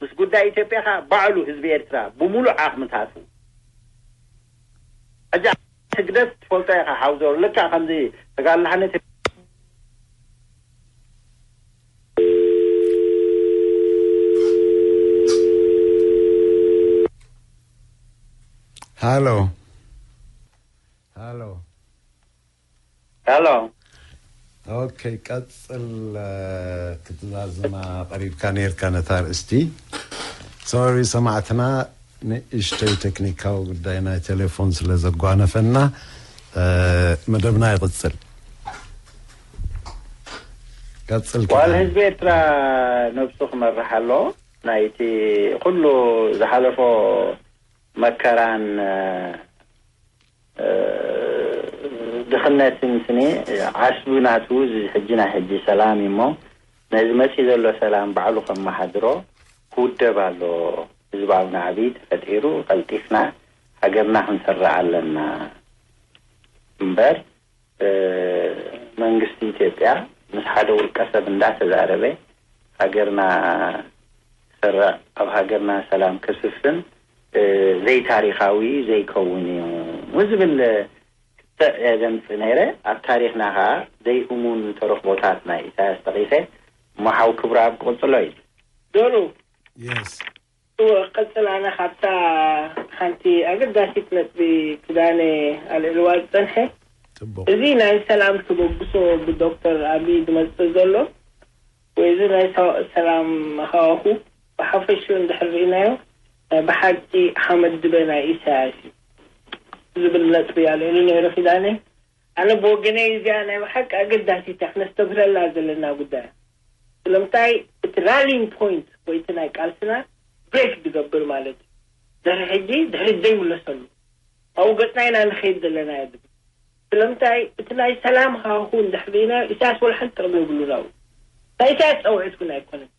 ምስ ጉዳይ ኢትዮጵያ ኸዓ ባዕሉ ህዝቢ ኤርትራ ብሙሉእ ዓቕምታቱ። ሕጂ ህግደፍ ትፈልጦ ኢኻ ሓውዞ፣ ልክዕ ከምዚ ተጋድሎ ሓነት ሃሎ ሃሎ ሃሎ ኦኬ፣ ቀጽል። ክትዛዝማ ቀሪብካ ነርካ ነታ ኣርእስቲ። ሶሪ ሰማዕትና፣ ንእሽተይ ቴክኒካዊ ጉዳይ ናይ ቴሌፎን ስለ ዘጓነፈና መደብና ይቕጽል። ቀጽል ዋል ኪዳነ። ህዝቢ ኤርትራ ነብሱ ክመርሕ ኣሎ። ናይቲ ኩሉ ዝሓለፎ መከራን ድኽነትን ስኒ ዓስቢ ናቱ እዚ ሕጂ ናይ ሕጂ ሰላም እዩ እሞ ነዚ መፂ ዘሎ ሰላም ባዕሉ ከመሓድሮ ክውደብ ኣሎ። ህዝባዊ ናዕቢ ተፈጢሩ ቀልጢፍና ሃገርና ክንሰርዕ ኣለና እምበር መንግስቲ ኢትዮጵያ ምስ ሓደ ውልቀ ሰብ እንዳተዛረበ ሃገርና ክሰርዕ ኣብ ሃገርና ሰላም ክስፍን ዘይታሪኻዊ ዘይከውን እዩ ዝብል ክትዕ እየ ዘምፅእ ነይረ። ኣብ ታሪኽና ከዓ ዘይእሙን ተረኽቦታት ናይ ኢሳያስ ጠቒሰ እሞ ሓው ክብረኣብ ክቕፅሎ እዩ። ዶሉ የስ እወ ቀጽል ኣነ ካብታ ሓንቲ ኣገዳሲት ነጥቢ ክዳነ ኣልዕልዋ ዝጸንሐ ጽቡቅ እዚ ናይ ሰላም ተበግሶ ብዶክተር ኣብይ ዝመጽእ ዘሎ ወይ እዚ ናይ ሰ- ሰላም ሃዋሁ ብሓፈሽኡ እንድሕር ርኢናዮ ናይ ብሓቂ ሓመድ ድበ ናይ ኢሳያስ እዩ ዝብል ነጥቢ ኣልዕሉ ነይሩ ኪዳነ። ኣነ ብወገነይ እዚኣ ናይ ብሓቂ ኣገዳሲት እያ ክነስተብህለላ ዘለና ጉዳይ። ስለምንታይ እቲ ራሊንግ ፖይንት ወይ እቲ ናይ ቃልስና ብሬክ ዝገብር ማለት እዩ። ድሕሪ ሕጂ ድሕሪ ዘይምለሰሉ ኣብኡ ገፅና ኢና ንኸይድ ዘለና እያ ዝብል። ስለምንታይ እቲ ናይ ሰላም ሃዋሁ እንድሕር ርኢና ኢሳያስ ወላ ሓንቲ ጥቕሚ የብሉን ኣብኡ። ናይ ኢሳያስ ፃውዒት እውን ኣይኮነን።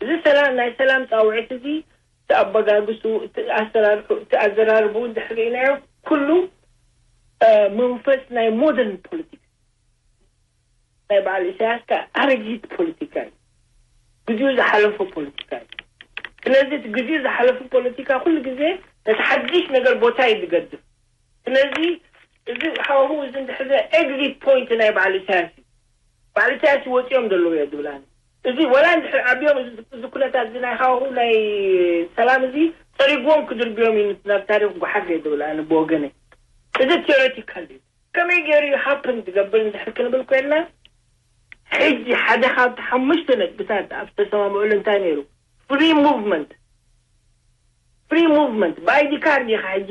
እዚ ሰላም ናይ ሰላም ፃውዒት እዚ እቲ ኣበጋግሱ እቲ ኣሰራርሑ እቲ ኣዘራርብኡ እንድሕር ርኢናዮ ኩሉ መንፈስ ናይ ሞደርን ፖለቲክስ ናይ በዓል ኢሳያስ ከኣ ኣረጊት ፖለቲካ እዩ። ግዜኡ ዝሓለፈ ፖለቲካ እዩ። ስለዚ እቲ ግዜኡ ዝሓለፈ ፖለቲካ ኩሉ ግዜ ነቲ ሓድሽ ነገር ቦታ እዩ ዝገድፍ። ስለዚ እዚ ሃዋሁ እዚ እንድሕር ኤግዚት ፖይንት ናይ በዓል ኢሳያስ እዩ። በዓል ኢሳያስ ይወፅኦም ዘለዉ እየ ዝብል ኣነ። እዚ ወላ እንድሕር ዓብዮም እዚ ኩነታት እዚ ናይ ሃዋሁ ናይ ሰላም እዚ ፀሪግዎም ክድርብዮም እዩ ናብ ታሪክ ጓሓፍ እየ ዝብል ኣነ ብወገነይ። እዚ ቴዎሬቲካል እዩ። ከመይ ገይሩ እዩ ሃፕን ዝገብር እንድሕር ክንብል ኮይንና፣ ሕጂ ሓደ ካብቲ ሓሙሽተ ነጥብታት ኣብ ዝተሰማምዑሉ እንታይ ነይሩ? ፍሪ ሙቭመንት። ፍሪ ሙቭመንት ብኣይዲ ካርድ ኢኻ ሕጂ፣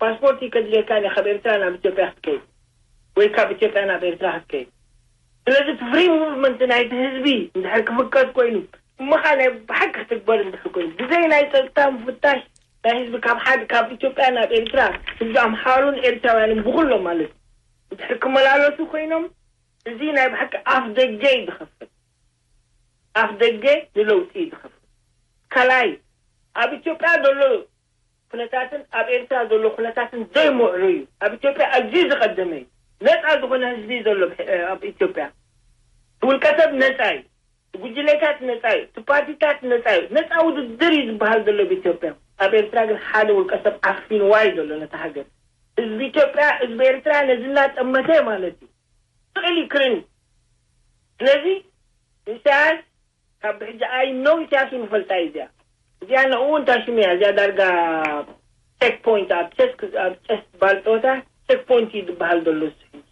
ፓስፖርት ከድልየካ ካብ ኤርትራ ናብ ኢትዮጵያ ክትከይድ ወይ ካብ ኢትዮጵያ ናብ ኤርትራ ክትከይድ። ስለዚ ፍሪ ሙቭመንት ናይቲ ህዝቢ እንድሕር ክፍቀድ ኮይኑ፣ እሞ ኸኣ ናይ ብሓቂ ክትግበር እንድሕር ኮይኑ፣ ብዘይ ናይ ጸጥታ ምፍታሽ ናይ ህዝቢ ካብ ሓድ ካብ ኢትዮጵያ ናብ ኤርትራ፣ ህዝቢ ኣምሓሩን ኤርትራውያንን ብኹሎም ማለት እዩ፣ እንድሕር ክመላለሱ ኮይኖም፣ እዚ ናይ ብሓቂ ኣፍ ደገ እዩ ዝኸፍት። ኣፍ ደገ ንለውጢ እዩ ዝኸፍት። ካልኣይ፣ ኣብ ኢትዮጵያ ዘሎ ኩነታትን ኣብ ኤርትራ ዘሎ ኩነታትን ዘይምዕሩ እዩ። ኣብ ኢትዮጵያ ኣዝዩ ዝቐደመ እዩ። ነፃ ዝኾነ ህዝቢ እዩ ዘሎ ኣብ ኢትዮጵያ። ውልቀ ሰብ ነፃ እዩ። ጉጅለታት ነፃ እዩ። እቲ ፓርቲታት ነፃ እዩ። ነፃ ውድድር እዩ ዝበሃል ዘሎ ኣብ ኢትዮጵያ። ኣብ ኤርትራ ግን ሓደ ውልቀ ሰብ ዓፊንዋ እዩ ዘሎ ነታ ሃገር። ህዝቢ ኢትዮጵያ፣ ህዝቢ ኤርትራ ነዚ እናጠመተ ማለት እዩ። ስቕል ይክርን። ስለዚ ኢሳያስ ካብ ብሕጂ ኣይ ኖ ኢሳያስ ንፈልጣ እዩ። እዚኣ እዚኣ ንኡ እንታይ ሽሙ እያ እዚኣ ዳርጋ ቸክ ፖይንት ኣብ ቸስ ኣብ ቸስ ባልጦታ ቸክ ፖይንት እዩ ዝበሃል ዘሎ እሱ ሕጂ።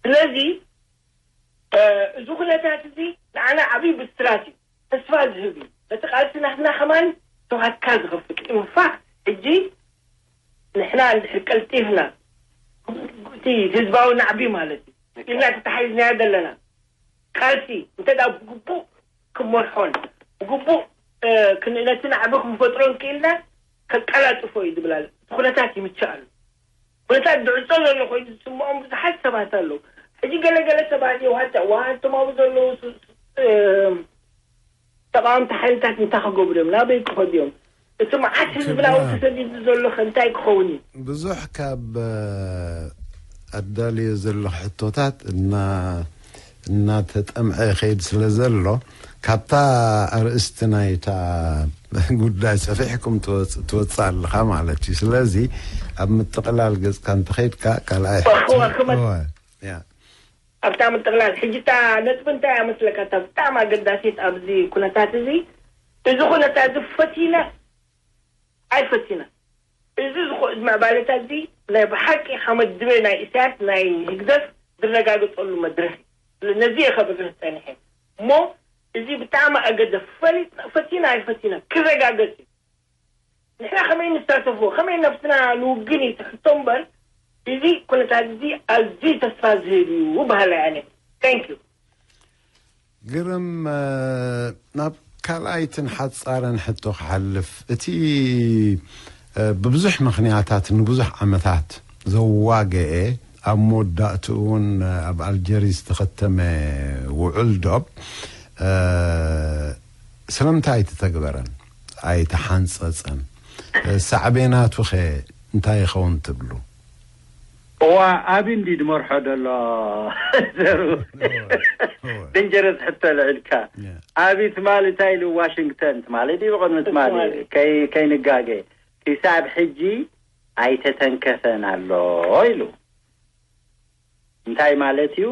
ስለዚ እዚ ኩነታት እዚ ንዓና ዓብዪ ብስራት እዩ፣ ተስፋ ዝህብ እዩ። ነቲ ቃልሲ ናትና ከማን ተዋትካ ዝኸፍት እዩ። እንፋዕ ሕጂ ንሕና እንድሕር ቀልጢፍና እቲ ህዝባዊ ናዕቢ ማለት እዩ ኢልና ተታሓይዝናዮ ዘለና ቃልሲ እንተ ደኣ ብግቡእ ክመርሖን ብግቡእ ነቲ ናዕቢ ክንፈጥሮን ክኢልና ከቀላጥፎ እዩ ዝብል ኣሎ። እቲ ኩነታት ይምችእ ኣሎ። ኩነታት ድዕጾ ዘሎ ኮይኑ ዝስምዖም ብዙሓት ሰባት ኣለዉ። ሕጂ ገለገለ ሰባት እዮም፣ ሃታ ዋሃንቶም ኣብኡ ዘለዉ ስ- ስ- እ፣ ተቃወምቲ ሓይልታት እንታይ ክገብሩ እዮም? ናበይ ክኸዱ እዮም? እቲ መዓት ህዝብና እውን ተሰዲዱ ዘሎ ከ እንታይ ክኸውን እዩ? ብዙሕ ካብ ኣዳልዮ ዘለኹ ሕቶታት እና እናተጠምዐ ይኸይድ ስለ ዘሎ፣ ካብታ ኣርእስቲ ናይታ ጉዳይ ሰፊሕኩም ትወጽእ ኣለኻ ማለት እዩ። ስለዚ ኣብ ምጥቕላል ገጽካ እንተኸይድካ ካልኣይ ሕቶ። እወ፣ ክመ- እወ፣ ያ። ኣብታ ምጥቕላል ሕጂ እታ ነጥቢ እንታይ እያ መስለካ? እታ ብጣዕሚ ኣገዳሲት ኣብዚ ኩነታት እዚ፣ እዚ ኩነታት እዚ ፈቲና ኣይፈቲና፣ እዚ ዝኾ- እዚ ምዕባለታት እዚ ናይ ብሓቂ ሓመድ ድበ ናይ ኢሳያስ ናይ ህግደፍ ዝረጋገጸሉ መድረኽ እዩ። ነዚ እየ ከብርህ ጸኒሐ። እሞ እዚ ብጣዕሚ ኣገደፍ ፈሊጥና ፈቲና ኣይፈቲና ክረጋገጽ እዩ። ንሕና ከመይ ንሳተፎ ከመይ ነብስና ንውግን እዩ ትሕቶ እምበር፣ እዚ ኩነታት እዚ ኣዝዩ ተስፋ ዝህብ እዩ በሃላይ ኣነ። Thank you። ግርም፣ ናብ ካልኣይትን ሓጻርን ሕቶ ክሓልፍ፣ እቲ ብብዙሕ ምኽንያታት ንብዙሕ ዓመታት ዘዋገኤ፣ ኣብ መወዳእትኡ እውን ኣብ ኣልጀሪስ ዝተኸተመ ውዕል ዶብ ስለምንታይ ኣይተተግበረን፣ ኣይተሓንጸጸን? ሳዕቤናቱ ኸ እንታይ ይኸውን ትብሉ? እዋ፣ ኣቢ እንዲ ድመርሖ ደሎ ዘሩ። ደንጀረስ ሕቶ ልዕልካ። ኣቢ ትማሊ እንታይ ኢሉ ዋሽንግተን ትማሊ ድዩ ብቕድሚ ትማሊ? ከይ- ከይንጋገ ክሳብ ሕጂ ኣይተተንከፈን ኣሎ ኢሉ። እንታይ ማለት እዩ?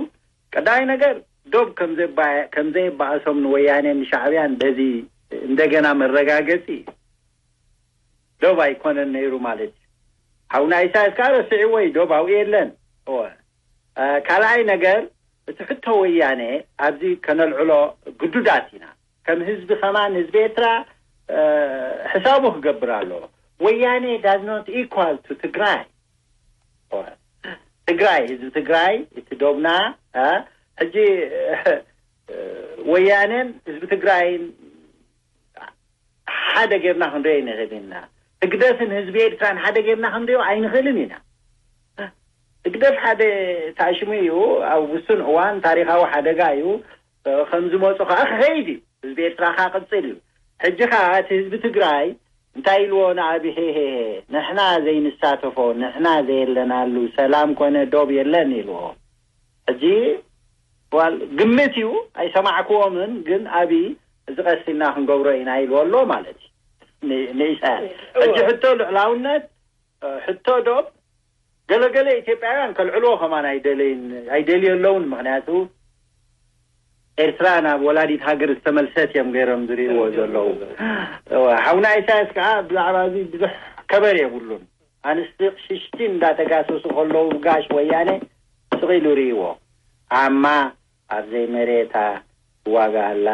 ቀዳማይ ነገር ዶብ ከም ዘባ- ከም ዘየባእሶም ንወያኔን ንሻዕብያን በዚ እንደገና መረጋገጺ እዩ። ዶብ ኣይኮነን ነይሩ ማለት እዩ። ሓውና ኢሳያስ ከዓ ረሲዕዎ እዩ፣ ዶብ ኣብኡ የለን። እወ። እ፣ ካልኣይ ነገር እቲ ሕቶ ወያኔ ኣብዚ ከነልዕሎ ግዱዳት ኢና። ከም ህዝቢ ከማን ህዝቢ ኤርትራ እ፣ ሕሳቡ ክገብር ኣለዎ። ወያኔ does not equal to ትግራይ። ትግራይ፣ ህዝቢ ትግራይ፣ እቲ ዶብና፣ እ፣ ሕጂ፣ እ፣ ወያኔን ህዝቢ ትግራይን ሓደ ጌርና ክንሪኦ ኣይንኽእል ኢና። ህግደፍን ህዝቢ ኤርትራን ሓደ ጌርና ክንሪኦ ኣይንኽእልን ኢና። ህግደፍ ሓደ ታሽሙ እዩ፣ ኣብ ውሱን እዋን ታሪኻዊ ሓደጋ እዩ፣ እ፣ ከም ዝመፁ ከዓ ክኸይድ እዩ። ህዝቢ ኤርትራ ከዓ ቅፅል እዩ። ሕጂ ከዓ እቲ ህዝቢ ትግራይ እንታይ ኢልዎ ንኣብይ? ሄሄሄ፣ ንሕና ዘይንሳተፎ፣ ንሕና ዘየለናሉ ሰላም ኮነ ዶብ የለን ኢልዎ። ሕጂ ዋል ግምት እዩ፣ ኣይሰማዕክዎምን፣ ግን ኣብይ እዚ ቀስ ኢልና ክንገብሮ ኢና ኢልዎ ኣሎ ማለት እዩ ን- ንኢሳያስ። ሕጂ ሕቶ ልዕላውነት፣ እ፣ ሕቶ ዶብ ገለገለ ኢትዮጵያውያን ከልዕልዎ ከማን ኣይደለይን፣ ኣይደልዮ ኣለውን። ምኽንያቱ ኤርትራ ናብ ወላዲት ሃገር ዝተመልሰት እዮም ገይሮም ዝርእይዎ ዘለዉ። እወ፣ ሓውና ኢሳያስ ከዓ ብዛዕባ እዚ ብዙሕ ከበር የብሉን። ኣንስቲ ሽሽቲ እንዳተጋሰሱ ከለዉ ጋሽ ወያነ ስቕ ኢሉ ርእይዎ። ኣማ ኣብ ዘይመሬታ ትዋጋኣላ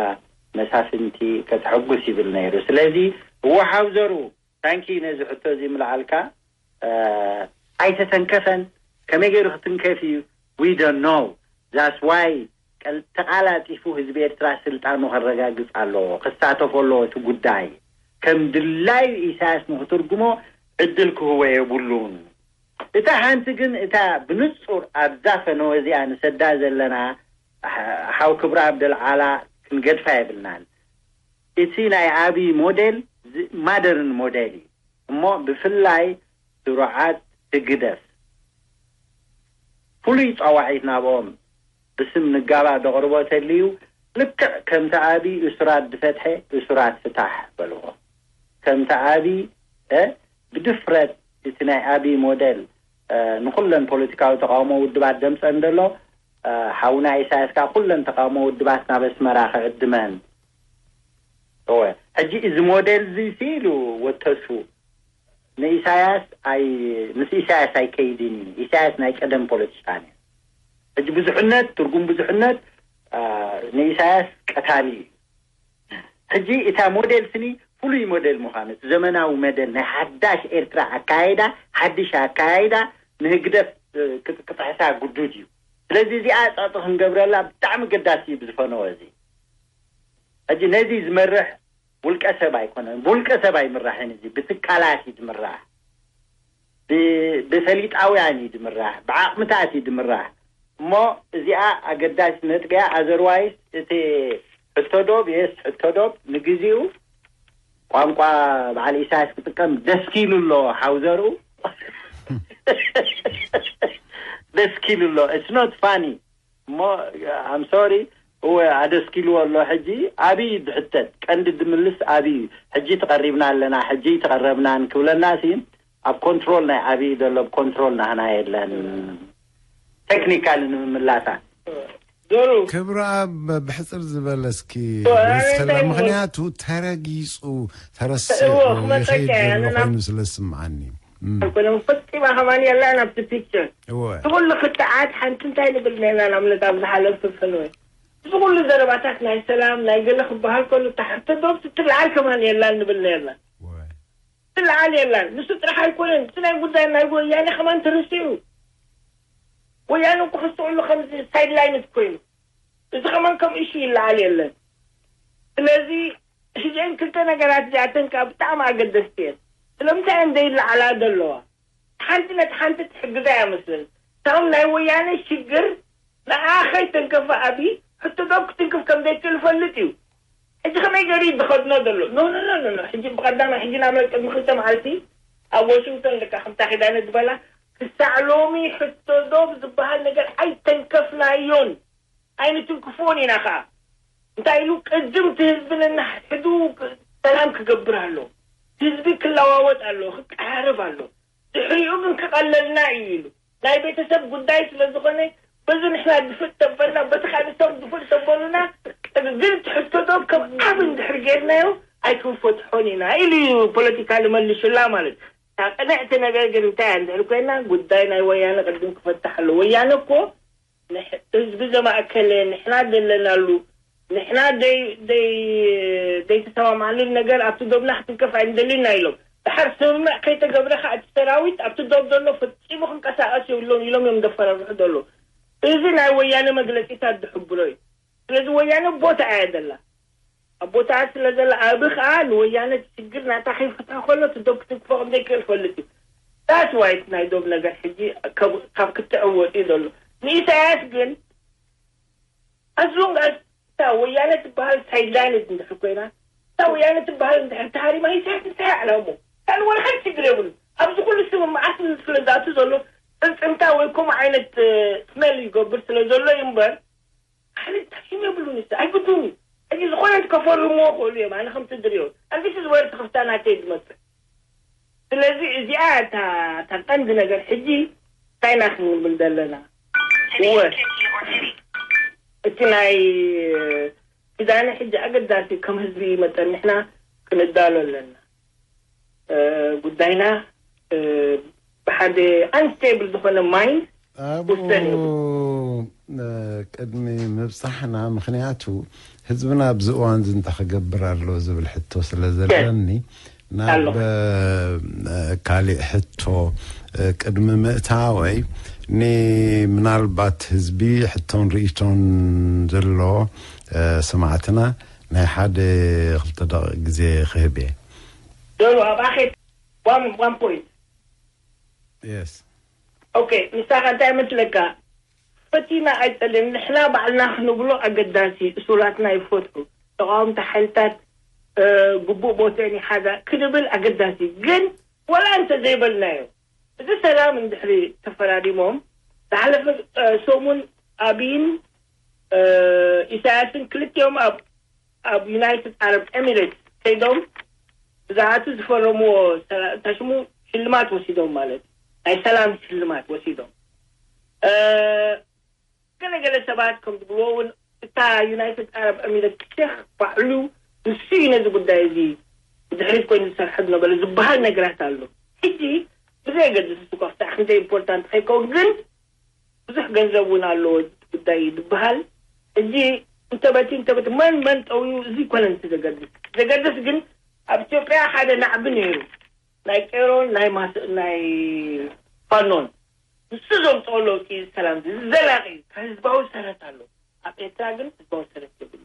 መሳፍንቲ ከተሐጉስ ይብል ነይሩ። ስለዚ እወ ሓውዘሩ ታንኪ ነዚ ሕቶ እዚ ምልዓልካ። ኣይተተንከፈን። ከመይ ገይሩ ክትንከፍ እዩ? We don't know. That's why ተቓላጢፉ ህዝቢ ኤርትራ ስልጣኑ ከረጋግጽ ኣለዎ፣ ክሳተፎ ኣለዎ እቲ ጉዳይ። ከም ድላዩ ኢሳያስ ንክትርጉሞ ዕድል ክህቦ የብሉን። እታ ሓንቲ ግን እታ ብንጹር ኣብዛ ፈነወ እዚኣ ንሰዳ ዘለና ሓው ክብሪ ኣብደልዓላ ክንገድፋ የብልናን። እቲ ናይ ኣብይ ሞዴል ማደርን ሞዴል እዩ እሞ ብፍላይ ስሩዓት ህግደፍ ፍሉይ ጻዋዒት ናብኦም ብስም ንጋባእ ደቕርቦ ተልዩ ልክዕ ከምቲ ኣብይ እሱራት ዝፈትሐ እሱራት ፍታሕ በልዎ። ከምቲ ኣብይ ብድፍረት እቲ ናይ ኣብይ ሞዴል ንኩለን ፖለቲካዊ ተቃውሞ ውድባት ደምፀን ዘሎ ሓውና ኢሳያስ ካብ ኩለን ተቃውሞ ውድባት ናብ ኣስመራ ክዕድመን እወ ሕጂ እዚ ሞዴል እዚ ኢሉ ወተሱ ንኢሳያስ ኣይ ምስ ኢሳያስ ኣይከይድን እዩ። ኢሳያስ ናይ ቀደም ፖለቲሻን እዩ። ሕጂ ብዙሕነት ትርጉም ብዙሕነት ንኢሳያስ ቀታሊ እዩ። ሕጂ እታ ሞዴል ስኒ ፍሉይ ሞዴል ምዃኑ እቲ ዘመናዊ መደል ናይ ሓዳሽ ኤርትራ ኣካይዳ ሓድሽ ኣካይዳ ንህግደፍ ክጥሕሳ ግዱድ እዩ። ስለዚ እዚኣ ጸቕጢ ክንገብረላ ብጣዕሚ ገዳሲ እዩ ብዝፈነወ እዚ ሕጂ ነዚ ዝመርሕ ውልቀ ሰብ ኣይኮነን። ብውልቀ ሰብ ኣይምራሕን። እዚ ብትካላት እዩ ዝምራሕ፣ ብፈሊጣውያን እዩ ዝምራሕ፣ ብዓቕምታት እዩ ዝምራሕ። እሞ እዚኣ ኣገዳሲ ነጥቢያ ኣዘርዋይስ እቲ ሕቶ ዶብ የስ ሕቶ ዶብ ንግዜኡ ቋንቋ በዓል ኢሳያስ ክጥቀም ደስኪሉ ኣሎ ሓውዘርኡ ደስኪሉ ኣሎ። It's not funny እሞ I'm sorry እወ ኣደስኪልዎ ኣሎ። ሕጂ ኣብይ ድሕተት ቀንዲ ድምልስ ኣብይ እዩ። ሕጂ ተቐሪብና ኣለና ሕጂ ተቐረብናን ክብለና ሲ ኣብ ኮንትሮል ናይ ኣብይ ዘሎ ብ ኮንትሮል ናህና የለን። ቴክኒካል ንምምላሳ ዶሩ ክብረኣብ ብሕፅር ዝበለ እስኪ እወ፣ ወስኸላ እንታይ ምክንያቱ ተረጊፁ ተረሲዑ እወ፣ ክመፀካ ይኸይድ እየ፣ ዘሎ ንና- ኮይኑ ስለ ዝስምዓኒ እም፣ ኣይኮነን ፈፂማ ከማን የላን ኣብቲ ፒክቸር እወ እቲ ኩሉ ክትዓት ሓንቲ እንታይ ንብል ነና ንኣብነት ኣብ ዝሓለፍ ክፍንወ እዚ ኩሉ ዘረባታት ናይ ሰላም ናይ ገለ ክበሃል ከሉ ታሕቲ ዶብ ትትለዓል ከማን የላን ንብል ነርና እወ ትለዓል የላን ንሱ ጥራሕ ኣይኮነን እቲ ናይ ጉዳይ ናይ ወያነ ከማን ተረሲዑ ወያነ ክሕስዑሉ ከምዚ ሳይድላይንት ኮይኑ እዚ ከማን ከም እሹ ይለዓል የለን ስለዚ እዚአን ክልተ ነገራት እዚኣተን ከዓ ብጣዕሚ ኣገደስቲ እየን ስለምንታይ እየን ዘይለዓላ ዘለዋ ሓንቲ ነቲ ሓንቲ ትሕግዛ እያ መስለኒ እታም ናይ ወያነ ሽግር ንዓ ከይተንከፈ ኣብይ ሕቶ ዶብ ክትንክፍ ከም ዘይክእል ፈልጥ እዩ ሕጂ ከመይ ገይሩ እዩ ዝኸድኖ ዘሎ ኖ ኖ ኖ ኖ ኖ ሕጂ ብቀዳማይ ሕጂ ናብ ቅድሚ ክልተ መዓልቲ ኣብ ዋሽንግቶን ልካ ከምታ ኪዳነ ዝበላ ክሳዕ ሎሚ ሕቶ ዶብ ዝበሃል ነገር ኣይተንከፍናዮን ኣይንትንክፍዎን ኢና ከዓ እንታይ ኢሉ ቅድም እቲ ህዝቢ ነናሕሕዱ ሰላም ክገብር ኣሎ ህዝቢ ክለዋወጥ ኣሎ ክቀራረብ ኣሎ ድሕሪኡ ግን ክቐለልና እዩ ኢሉ ናይ ቤተሰብ ጉዳይ ስለ ዝኾነ በዚ ንሕና ድፍእ ተበልና በቲ ካልእ ሰብ ድፍእ ተበሉና ግን ትሕቶ ዶ ከም ዓብ እንድሕር ጌርናዮ ኣይክንፈትሖን ኢና ኢሉ እዩ ፖለቲካ ልመልሽላ ማለት እታ ቅንዕቲ ነገር ግን እንታይ እንድሕር ኮይና ጉዳይ ናይ ወያነ ቅድም ክፈታሕ ኣሎ ወያነ እኮ ህዝቢ ዘማእከለ ንሕና ዘለናሉ ንሕና ደይ ደይ ደይተሰማማዕሉ ነገር ኣብቲ ዶብና ክትንከፍ ኣይንደልን ኢና ኢሎም ድሓር ስምምዕ ከይተገብረ ከዓ እቲ ሰራዊት ኣብቲ ዶብ ዘሎ ፈፂሙ ክንቀሳቀስ የብሎን ኢሎም እዮም ዘፈራርሑ ዘሎ እዚ ናይ ወያነ መግለፂታት ዝሕብሮ እዩ ስለዚ ወያነ ቦታ እያ ዘላ ኣብ ቦታ ስለ ዘላ ኣብ ከዓ ንወያነ እቲ ሽግር ናታ ከይፈትሖ ከሎ እቲ ዶብ ክትንክፎ ከም ዘይክእል ፈልጥ እዩ that's why ናይ ዶብ ነገር ሕጂ ካብ ክትዕወት እዩ ዘሎ ንኢሳያስ ግን as long as እታ ወያነ ትበሃል ሳይድላይንድ እንድሕር ኮይና እታ ወያነ ትበሃል እንድሕር ተሃሪማ ኢሳያስ እንታይ ኣዕላሙ ካልእ ወላ ሓንቲ ሽግር የብሉ ኣብዚ ኩሉ ስምምዓት ስለ ዝኣቱ ዘሎ ፅምፅምታ ወይ ከምኡ ዓይነት ስሜል ይገብር ስለ ዘሎ እዩ እምበር ኣነ ታሽም የብሉን እዚ ኣይግዱን እዩ ሕጂ ዝኾነ ከፈርምዎ ክእሉ እዮም ኣነ ከምቲ ዝሪኦ ኣንዲስ ዝበረ ተኸፍታ ናተይ ዝመፅእ ስለዚ እዚኣ እታ እታ ቀንዲ ነገር ሕጂ እንታይ ኢና ክንብል ዘለና እወ እቲ ናይ ኪዳነ ሕጂ ኣገዳሲ ከም ህዝቢ መጠን ንሕና ክንዳሎ ኣለና ጉዳይና ብሓደ ኣንስቴብል ዝኾነ ማይንድ ኣብኡ ውሰን እዩ። እ፣ ቅድሚ ምብጻሕና፣ ምኽንያቱ ህዝብና ኣብዚ እዋን እዚ እንታይ ክገብር ኣሎ ዝብል ሕቶ ስለ ዘለኒ፣ ናብ ኣሎ። እ፣ ካሊእ ሕቶ እ፣ ቅድሚ ምእታወይ፣ ኒ ምናልባት ህዝቢ ሕቶን ርእይቶን ዘሎ እ፣ ሰማዕትና ናይ ሓደ ክልተ ደቂቕ ግዜ ክህብ እየ። ዶሮ ኣብ ኣኼት ዋን ዋን ፖይንት የስ ኦኬ፣ ንሳኻ እንታይ መስለካ? ፈቲና ኣይጸልን፣ ንሕና ባዕልና ክንብሎ ኣገዳሲ፣ እሱራትና ይፈትሑ፣ ተቃወምቲ ሓይልታት እ፣ ግቡእ ቦትአን ይሓዛ ክንብል ኣገዳሲ። ግን ወላ እንተ ዘይበልናዮ፣ እዚ ሰላም እንድሕሪ ተፈራሪሞም፣ ዝሓለፈ እ፣ ሰሙን ኣብይን እ፣ ኢሳያስን ክልቲኦም ኣብ ኣብ ዩናይትድ ዓረብ ኤሚሬትስ ከይዶም ብዛዕባ እቲ ዝፈረምዎ ሰላ- እንታይ ሽሙ ሽልማት ወሲዶም፣ ማለት ናይ ሰላም ሽልማት ወሲዶም። እ፣ ገለገለ ሰባት ከም ዝብልዎ እውን እታ ዩናይትድ ዓረብ ኤሚሬትስ ሼክ ባዕሉ ንሱ እዩ ነዚ ጉዳይ እዚ ብድሕሪት ኮይኑ ዝሰርሐ ዝነበረ ዝበሃል ነገራት ኣሎ። ሕጂ ብዘየገድስ እሱ እኳ ክሳዕ ክንደይ ኢምፖርታንት ከይከውን ግን ብዙሕ ገንዘብ እውን ኣለዎ ጉዳይ ዝበሃል። ሕጂ እንተበቲ እንተበቲ መን መን ጠውዩ እዚ ይኮነን እቲ ዘገድስ። ዘገድስ ግን ኣብ ኢትዮጵያ ሓደ ናዕቢ ነይሩ፣ ናይ ቄሮን ናይ ማስ ናይ ፋኖን። ንሱ ዘምፅኦ ለውጢ ሰላም እዚ ዘላቂ እዩ። ካብ ህዝባዊ ሰረት ኣሎ። ኣብ ኤርትራ ግን ህዝባዊ ሰረት የብሉ።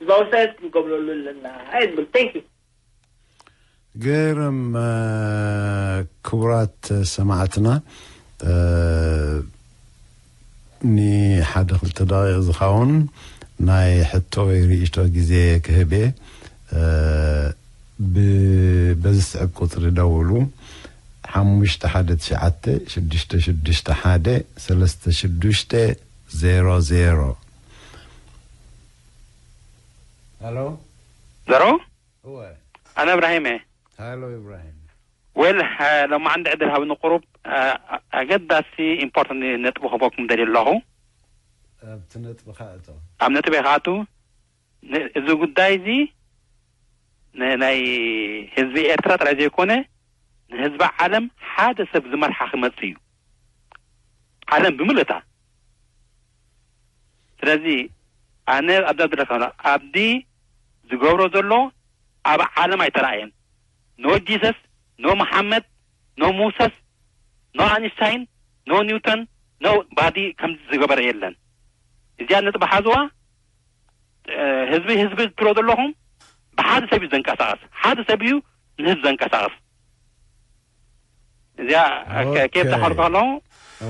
ህዝባዊ ሰረት ክንገብረሉ ኣለና ኣይብል። ቴንክ ዩ። ገርም እ፣ ክቡራት ሰማዕትና እ፣ ንሓደ ክልተ ደቂቕ ዝኸውን ናይ ሕቶ ወይ ርእይቶ ግዜ ክህብ እየ። እ፣ ብ- በዚ ስዕብ ቁፅሪ ደውሉ። ሓሙሽተ ሓደ ትሽዓተ ሽዱሽተ ሽዱሽተ ሓደ ሰለስተ ሽዱሽተ ዜሮ ዜሮ። ሄሎ። ዘሮ እወ። ኣነ እብራሂም እየ። ሃሎ ኢብራሂም። ወል ሎማዓንቲ ዕድል ሃብኒ ቁሩብ እ፣ ኣገዳሲ ኢምፖርታንት ነጥቢ ክህበኩም ደልየ ኣለኹ። ኣብቲ ነጥቢ ካእቶ። ኣብ ነጥቢ ካእቱ ን- እዚ ጉዳይ እዚ ን- ናይ ህዝቢ ኤርትራ ጥራይ ዘይኮነ ንህዝቢ ዓለም ሓደ ሰብ ዝመርሓ ክመጽእ እዩ። ዓለም ብምልእታ። ስለዚ ኣነ ኣብዛ ዝረከብና ኣብዲ ዝገብሮ ዘሎ ኣብ ዓለም ኣይተረኣየን። ኖ ጂሰስ፣ ኖ መሓመድ፣ ኖ ሙሰስ፣ ኖ ኣንስታይን፣ ኖ ኒውተን፣ ኖ ባዲ ከምዚ ዝገበረ የለን። እዚኣ ነጥቢ ሓዝዋ። እ፣ ህዝቢ ህዝቢ ትብሎ ዘለኹም ብሓደ ሰብ እዩ ዘንቀሳቐስ። ሓደ ሰብ እዩ ንህዝቢ ዘንቀሳቐስ። እዚኣ ከ- ከየብዛሕልኩ ኣለኹ።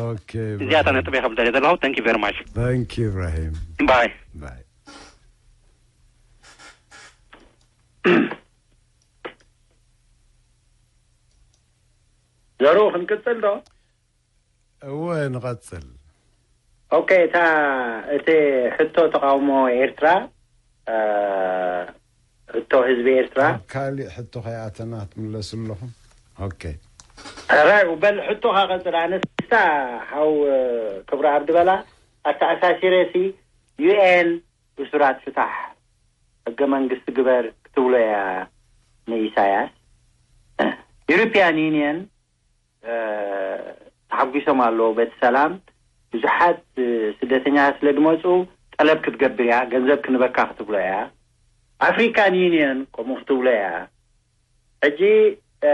ኦኬ እዚኣ እታ ነጥበይ ከም ደልየ ዘለኹ። Thank you very much. Thank you ኢብራሂም። ባይ። ባይ። ዘሩ ክንቅጽል ዶ? እወ ንቐጽል። ኦኬ፣ እታ እቲ ሕቶ ተቃውሞ ኤርትራ፣ እ፣ ሕቶ ህዝቢ ኤርትራ። ኣብ ካሊእ ሕቶ ከይኣተና ክትምለሱ ኣለኹም። ኦኬ። ሕራይ በል ሕቶኻ ቀጽል። ኣነስታ ሓው ክብሪ ኣብዲ በላ ኣተኣሳሲረሲ ዩኤን እሱራት ፍታሕ፣ ሕገ መንግስቲ ግበር ክትብሎ እያ ንኢሳያስ። ዩሮፒያን ዩኒየን፣ እ፣ ተሓጒሶም ኣለዉ በቲ ሰላም። ብዙሓት፣ እ፣ ስደተኛታት ስለ ዝመጹ ጠለብ ክትገብር እያ፣ ገንዘብ ክንበካ ክትብሎ እያ። ኣፍሪካን ዩኒየን ከምኡ ክትብሎ እያ። ሕጂ፣ እ፣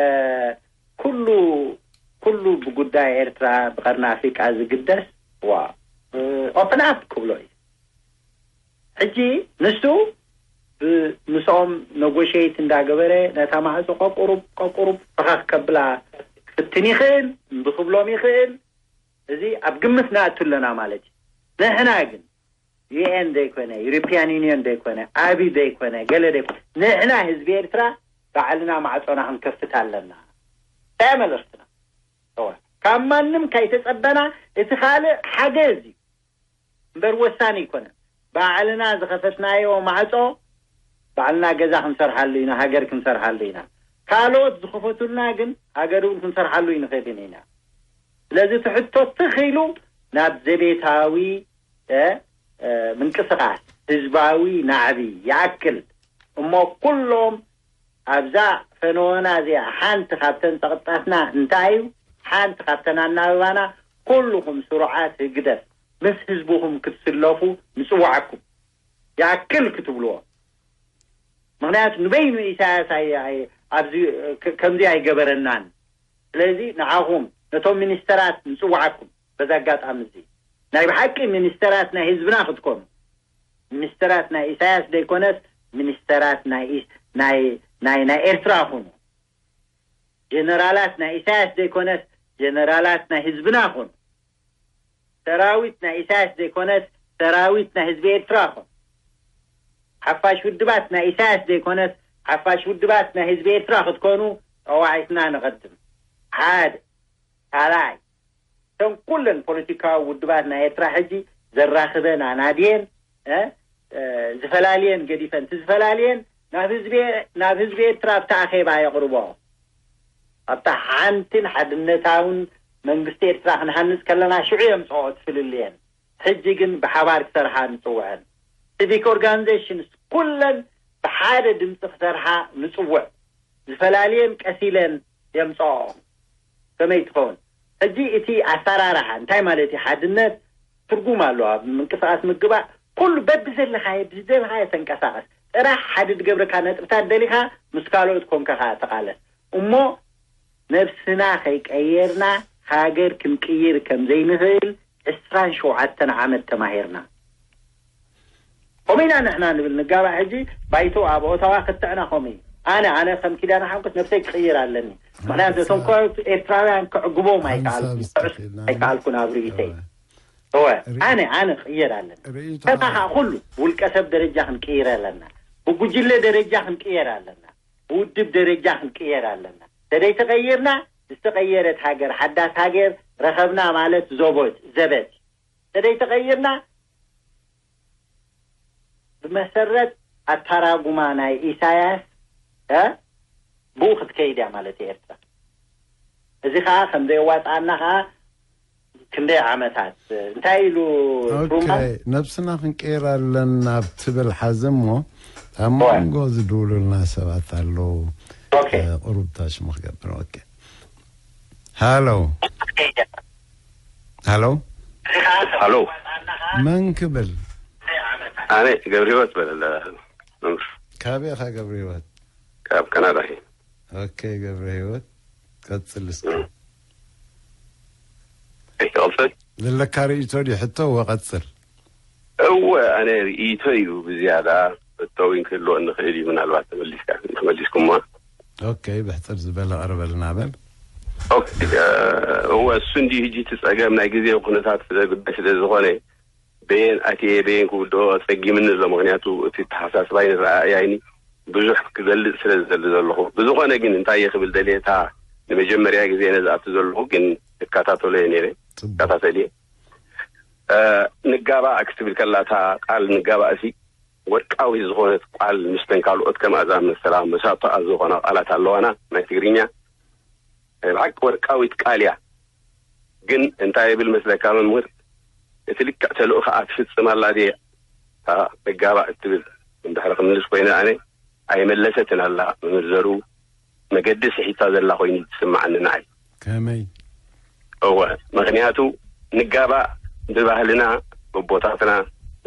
ኩሉ፣ ኩሉ ብጉዳይ ኤርትራ ብቀርኒ ኣፍሪቃ ዝግደስ፣ ዋ፣ እ፣ ኦፕን ኣፕ ክብሎ እዩ። ሕጂ ንሱ ብ-፣ ምስኦም ነጎሽየት እንዳገበረ ነታ ማዕጾ ቀቁሩብ፣ ቀቁሩብ ፈኸኽ ከብላ ክፍትን ይኽእል፣ እምቢ ክብሎም ይኽእል። እዚ ኣብ ግምት ንኣቱ ኣለና ማለት እዩ። ንሕና ግን ዩኤን ዘይኮነ፣ ዩሮፒያን ዩኒየን ዘይኮነ፣ ኣቢ ዘይኮነ፣ ገለ ዘይኮነ፣ ንሕና ህዝቢ ኤርትራ ባዕልና ማዕጾና ክንከፍት ኣለና። እንታይ መልእኽትና? እወ፣ ካብ ማንም ካይተጸበና እቲ ካልእ ሓገዝ እዩ እምበር ወሳኒ ኣይኮነን። ባዕልና ዝኸፈትናዮ ማዕጾ ባዕልና ገዛ ክንሰርሓሉ ኢና፣ ሃገር ክንሰርሓሉ ኢና። ካልኦት ዝኸፈቱልና ግን ሃገር እውን ክንሰርሓሉ ኣይንኽእልን ኢና። ስለዚ እቲ ሕቶ ትኽ ኢሉ ናብ ዘቤታዊ፣ እ፣ እ፣ ምንቅስቓስ ህዝባዊ ናዕቢ ይኣክል እሞ ኩሎም ኣብዛ ፈነወና እዚኣ ሓንቲ ካብተን ጸቕጥታትና እንታይ እዩ? ሓንቲ ካብተን ኣናብባና፣ ኩልኹም ስሩዓት ህግደፍ ምስ ህዝብኹም ክትስለፉ ንጽውዓኩም። ይኣክል ክትብልዎ። ምኽንያቱ ንበይኑ ኢሳያስ ኣይ-፣ ኣይ-፣ ኣብዚ ከ-፣ ከምዚ ኣይገበረናን። ስለዚ ንዓኹም ነቶም ሚኒስተራት ንጽውዓኩም በዚ ኣጋጣሚ እዚ። ናይ ብሓቂ ሚኒስተራት ናይ ህዝብና ክትኮኑ። ሚኒስተራት ናይ ኢሳያስ ዘይኮነስ ሚኒስተራት ናይ ኢስ-፣ ናይ፣ ናይ፣ ናይ ኤርትራ ኩኑ። ጀነራላት ናይ ኢሳያስ ዘይኮነስ ጀነራላት ናይ ህዝብና ኩኑ። ሰራዊት ናይ ኢሳያስ ዘይኮነስ ሰራዊት ናይ ህዝቢ ኤርትራ ኩኑ። ሓፋሽ ውድባት ናይ ኢሳያስ ዘይኮነስ ሓፋሽ ውድባት ናይ ህዝቢ ኤርትራ ክትኮኑ ጸዋዒትና ንቐድም። ሓደ። ካልኣይ፣ እተን ኩለን ፖለቲካዊ ውድባት ናይ ኤርትራ ሕጂ ዘራኽበን ኣናድየን፣ እ፣ እ፣ ዝፈላልየን ገዲፈን፣ እቲ ዝፈላልየን ናብ ህዝቢ፣ ናብ ህዝቢ ኤርትራ ኣብቲ ኣኼባ የቕርቦ። ኣብታ ሓንቲን ሓድነታውን መንግስቲ ኤርትራ ክንሃንጽ ከለና ሽዑ የምጽኦ እቲ ፍልልየን። ሕጂ ግን ብሓባር ክሰርሓ ንጽውዐን። ሲቪክ ኦርጋኒዜሽንስ ኩለን ብሓደ ድምፂ ክሰርሓ ንጽውዕ። ዝፈላልየን ቀስ ኢለን የምጽኦ። ከመይ ትኸውን? ሕጂ እቲ ኣሰራርሓ እንታይ ማለት እዩ? ሓድነት ትርጉም ኣለዎ። ኣብ ምንቅስቓስ ምግባእ ኩሉ በብዘለኻዮ፣ ብዝደለኻዮ ተንቀሳቐስ። ጥራሕ ሓደ ዝገብረካ ነጥብታት ደሊኻ ምስ ካልኦት ኮንካ ኸዓ ተቓለስ። እሞ ነብስና ከይቀየርና ሃገር ክንቅይር ከም ዘይንኽእል ዕስራን ሸውዓተን ዓመት ተማሂርና። ከምኡ ኢና ንሕና ንብል ንጋባእ። ሕጂ ባይቶ ኣብ ኦታዋ ክትዕና ከምኡ እዩ። ኣነ፣ ኣነ ከም ኪዳነ ሓንጎስ ነብሰይ ክቕይር ኣለኒ። ምኽንያቱ እቶም ካልኦት ኤርትራውያን ክዕግቦም ኣይከኣልኩን፣ ሓንሳብ ክዕስ ኣይከኣልኩን ኣብ ርእይተይ። እወ። እወ፣ ርኢ-፣ ኣነ፣ ኣነ ክቕየር ኣለኒ። ርእይቶ ከማኻ ኩሉ ብውልቀ ሰብ ደረጃ ክንቅይር ኣለና። ብጉጅለ ደረጃ ክንቅየር ኣለና። ብውድብ ደረጃ ክንቅየር ኣለና። ተደይተቐይርና፣ ዝተቐየረት ሃገር፣ ሓዳስ ሃገር ረኸብና ማለት ዞቦት፣ ዘበት። ተደይተቐይርና፣ ብመሰረት ኣተራጉማ ናይ ኢሳያስ፣ እ፣ ብኡ ክትከይድ እያ ማለት እዩ ኤርትራ። እዚ ኸዓ ከም ዘየዋጽኣና ኸዓ ክንደይ ዓመታት፣ እንታይ ኢሉ ኦኬ፣ ትሩማን? ነብስና ክንቀይር ኣለና ኣብ ትብል ሓዚ እሞ፣ ኣብ እወ። መንጎ ዝድውሉልና ሰባት ኣለዉ። ኦኬ። እ፣ ቁሩብ ታሽሙ ክገብር። ኦኬ። ሃሎ። ሃሎ። ሃሎ። መን ክብል? ኣነ ገብረ ህይወት በለለ። መምህር። ካበይ ኢኻ ገብረ ህይወት? ካብ ካናዳ እየ። ኦኬ፣ ገብረ ህይወት፣ ቀጽል እስኪ። እም። እሺ፣ ቀጽል። ዘለካ ርእይቶ ድዩ ሕቶ? እወ፣ ቀጽል። እወ፣ ኣነ ርእይቶ እዩ ብዝያዳ፣ ሕቶ እውን ክህልወኒ ይኽእል እዩ፣ ምናልባት ተመሊስካ፣ ተመሊስኩማ። ኦኬ፣ ብሕጽር ዝበለ ቀርበልና በል። ኦኬ፣ እ፣ እወ፣ እሱ እንዲሁ ሕጂ እቲ ጸገም ናይ ግዜ ኩነታት ስለ ጉዳይ ስለ ዝኾነ፣ በየን ኣትየ በየን ክውድኦ ጸጊምኒ ኣሎ። ምኽንያቱ እቲ ኣተሓሳስባይን ኣረኣእያይን ብዙሕ ክገልጽ ስለ ዝደሊ ዘለኹ። ብዝኾነ ግን እንታይ እየ ክብል ደልየ፣ እታ ንመጀመርያ ግዜ እየ ነዚ ኣቱ ዘለኹ፣ ግን እከታተሎ እየ ነይረ፣ ጽቡቅ። እከታተል እየ። እ፣ ንጋባእ ክትብል ከላ እታ ቃል ንጋባእ እሲ ወርቃዊ ዝኾነት ቃል ምስተን ካልኦት ከምኣ ዝኣመሰላ መሳጥኣ ዝኾና ቃላት ኣለዋና ናይ ትግርኛ። ናይ ብሓቂ ወርቃዊት ቃል እያ። ግን እንታይ ይብል መስለካ መምህር፣ እቲ ልክዕ ተልእኾኣ ትፍጽም ኣላ ድየ? እታ ንጋባእ እትብል እንድሕሪ ክምልስ ኮይነ ኣነ ኣይመለሰትን ኣላ። መምህር ዘርኡ መገዲ ስሒታ ዘላ ኮይኑ ትስምዓኒ ንዓይ። ከመይ? እወ፣ ምኽንያቱ ንጋባእ ብባህልና ብቦታትና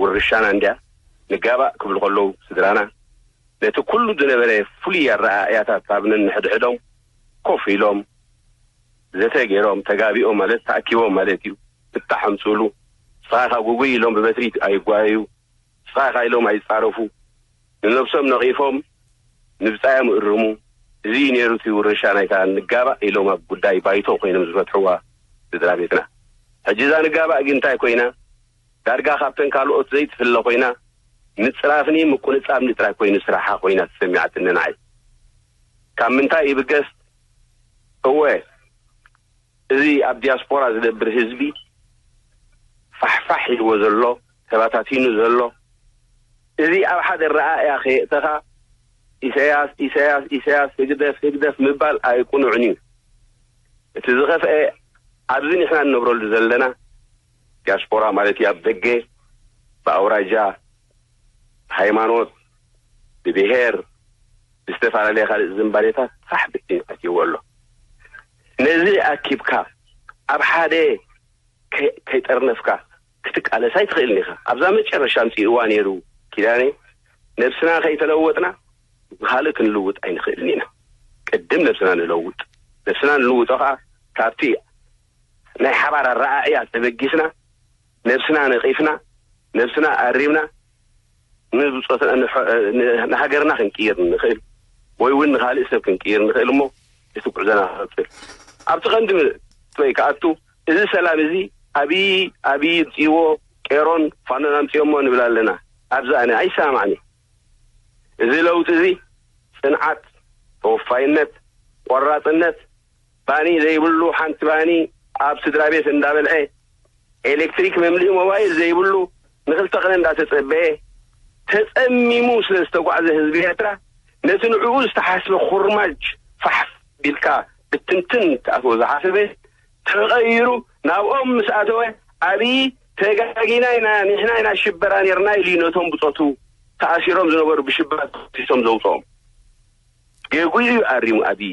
ውርሻና እንድያ። ንጋባእ ክብሉ ከለዉ ስድራና ነቲ ኩሉ ዝነበረ ፍሉይ ኣረኣእያታት ኣብ ነንሕድሕዶም ኮፍ ኢሎም ዘተ ገይሮም፣ ተጋቢኦም ማለት ተኣኪቦም ማለት እዩ። ፍታሕ ኣምጽእሉ፣ ንስኻ ኢኻ ጉጉይ ኢሎም ብበትሪ ኣይጓየዩ፣ ንስኻ ኢኻ ኢሎም ኣይጻረፉ። ንነብሶም ነቒፎም ንብጻዮም እርሙ። እዚ እዩ ነይሩ እቲ ውርሻ ናይታ ንጋባእ ኢሎም ኣብ ጉዳይ ባይቶ ኮይኖም ዝፈትሕዋ ስድራ ቤትና። ሕጂ እዛ ንጋባእ ግን እንታይ ኮይና? ዳርጋ ካብተን ካልኦት ዘይትፍለ ኮይና፣ ምጽራፍኒ ምቁንጻብኒ ጥራይ ኮይኑ ስራሓ ኮይና ተሰሚዓትኒ ንዓይ። ካብ ምንታይ ይብገስ? እወ፣ እዚ ኣብ ዲያስፖራ ዝነብር ህዝቢ ፋሕፋሕ ኢልዎ ዘሎ፣ ተባታቲኑ ዘሎ፣ እዚ ኣብ ሓደ ረኣእያ ከየእተኻ ኢሳያስ፣ ኢሳያስ፣ ኢሳያስ፣ ህግደፍ፣ ህግደፍ ምባል ኣይቁኑዕን እዩ። እቲ ዝኸፍአ ኣብዚ ንሕና እንነብረሉ ዘለና ዲያስፖራ ማለት እዩ፣ ኣብ ደገ ብኣውራጃ፣ ብሃይማኖት፣ ብብሄር፣ ብዝተፈላለየ ካልእ ዝንባሌታት ፋሕ ብትን ኣትይዎ ኣሎ። ነዚ ኣኪብካ ኣብ ሓደ ከይጠርነፍካ ክትቃለስ ኣይትኽእልን ኢኻ። ኣብዛ መጨረሻ ኣምፅእዋ ነይሩ ኪዳነ፣ ነብስና ከይተለወጥና ንኻልእ ክንልውጥ ኣይንኽእልን ኢና። ቅድም ነብስና ንለውጥ። ነብስና ንልውጦ ከዓ ካብቲ ናይ ሓባር ኣረኣእያ ተበጊስና፣ ነብስና ነቒፍና፣ ነብስና ኣሪምና፣ ንብፆትና ንሃገርና ክንቅይር ንኽእል ወይ እውን ንኻልእ ሰብ ክንቅይር ንኽእል እሞ እቲ ጉዕዞና ክቕፅል። ኣብቲ ቀንዲ ወይ ክኣቱ፣ እዚ ሰላም እዚ ኣብይ ኣብይ ኣምፅእዎ፣ ቄሮን ፋኖን ኣምፅኦሞ ንብል ኣለና። ኣብዚ ኣነ ኣይሰማማዕኒ። እዚ ለውጢ እዚ ፅንዓት፣ ተወፋይነት፣ ቆራፅነት፣ ባኒ ዘይብሉ ሓንቲ ባኒ ኣብ ስድራ ቤት እንዳበልዐ፣ ኤሌክትሪክ መምልኢ ሞባይል ዘይብሉ ንክልተ ቅነ እንዳተፀበየ ተፀሚሙ ስለ ዝተጓዕዘ ህዝቢ ኤርትራ፣ ነቲ ንዕኡ ዝተሓስበ ኩርማጅ ፋሕ ቢልካ ብትንትን ትኣትዎ ዝሓሰበ ተቐይሩ ናብኦም ምስ ኣተወ፣ ኣብዪ ተጋጊና ኢና፣ ንሕና ኢና ሽበራ ኔርና ኢሉ እዩ ነቶም ብጾቱ ተኣሲሮም ዝነበሩ ብሽበራ ተኸሲሶም ዘውፅኦም። ገጉኡ እዩ ኣሪሙ ኣብዪ።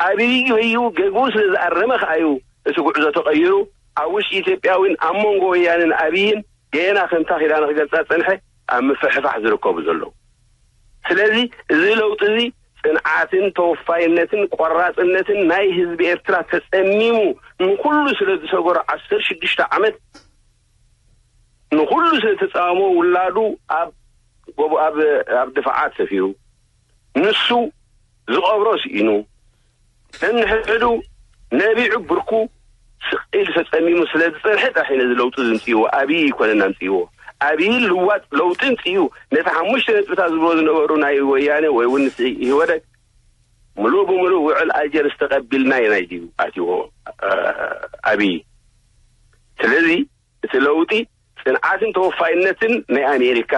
ኣብይ እዩ ገግኡ ስለ ዝኣረመ ከኣ እዩ እቲ ጉዕዞ ተቐይሩ ኣብ ውሽጢ ኢትዮጵያ እውን ኣብ መንጎ ወያንን ኣብይን ገና ከምታ ኪዳነ ክገልጻ ዝጸንሐ ኣብ ምፍሕፋሕ ዝርከቡ ዘለዉ። ስለዚ እዚ ለውጢ እዚ ጽንዓትን ተወፋይነትን ቆራጽነትን ናይ ህዝቢ ኤርትራ ተጸሚሙ ንኹሉ ስለ ዝሰገሮ ዓሰርተ ሽዱሽተ ዓመት ንኹሉ ስለ ተጻመሞ ውላዱ ኣብ ጎቦ- ኣብ ኣብ ድፋዓት ሰፊሩ ንሱ ዝቐብሮ ስኢኑ ነንሕድሕዱ ነቢዑ ብርኩ ስቕ ኢሉ ተጸሚሙ ስለ ዝጸንሐ ጥራሕ እዩ ነዚ ለውጢ ዝምጽእዎ። ኣብይ ኣይኮነን ኣምጽእዎ። ኣብይ ልዋጥ ለውጢ ምጽኡ ነቲ ሓሙሽተ ነጥብታት ዝብሎ ዝነበሩ ናይ ወያነ ወይ እውን ንስዒ ኢህወደግ ምሉእ ብምሉእ ውዕል ኣልጀርስ ተቐቢልና ኢና ኢሉ ኣትዎ ኣብይ። ስለዚ እቲ ለውጢ ጽንዓትን ተወፋይነትን ናይ ኣሜሪካ፣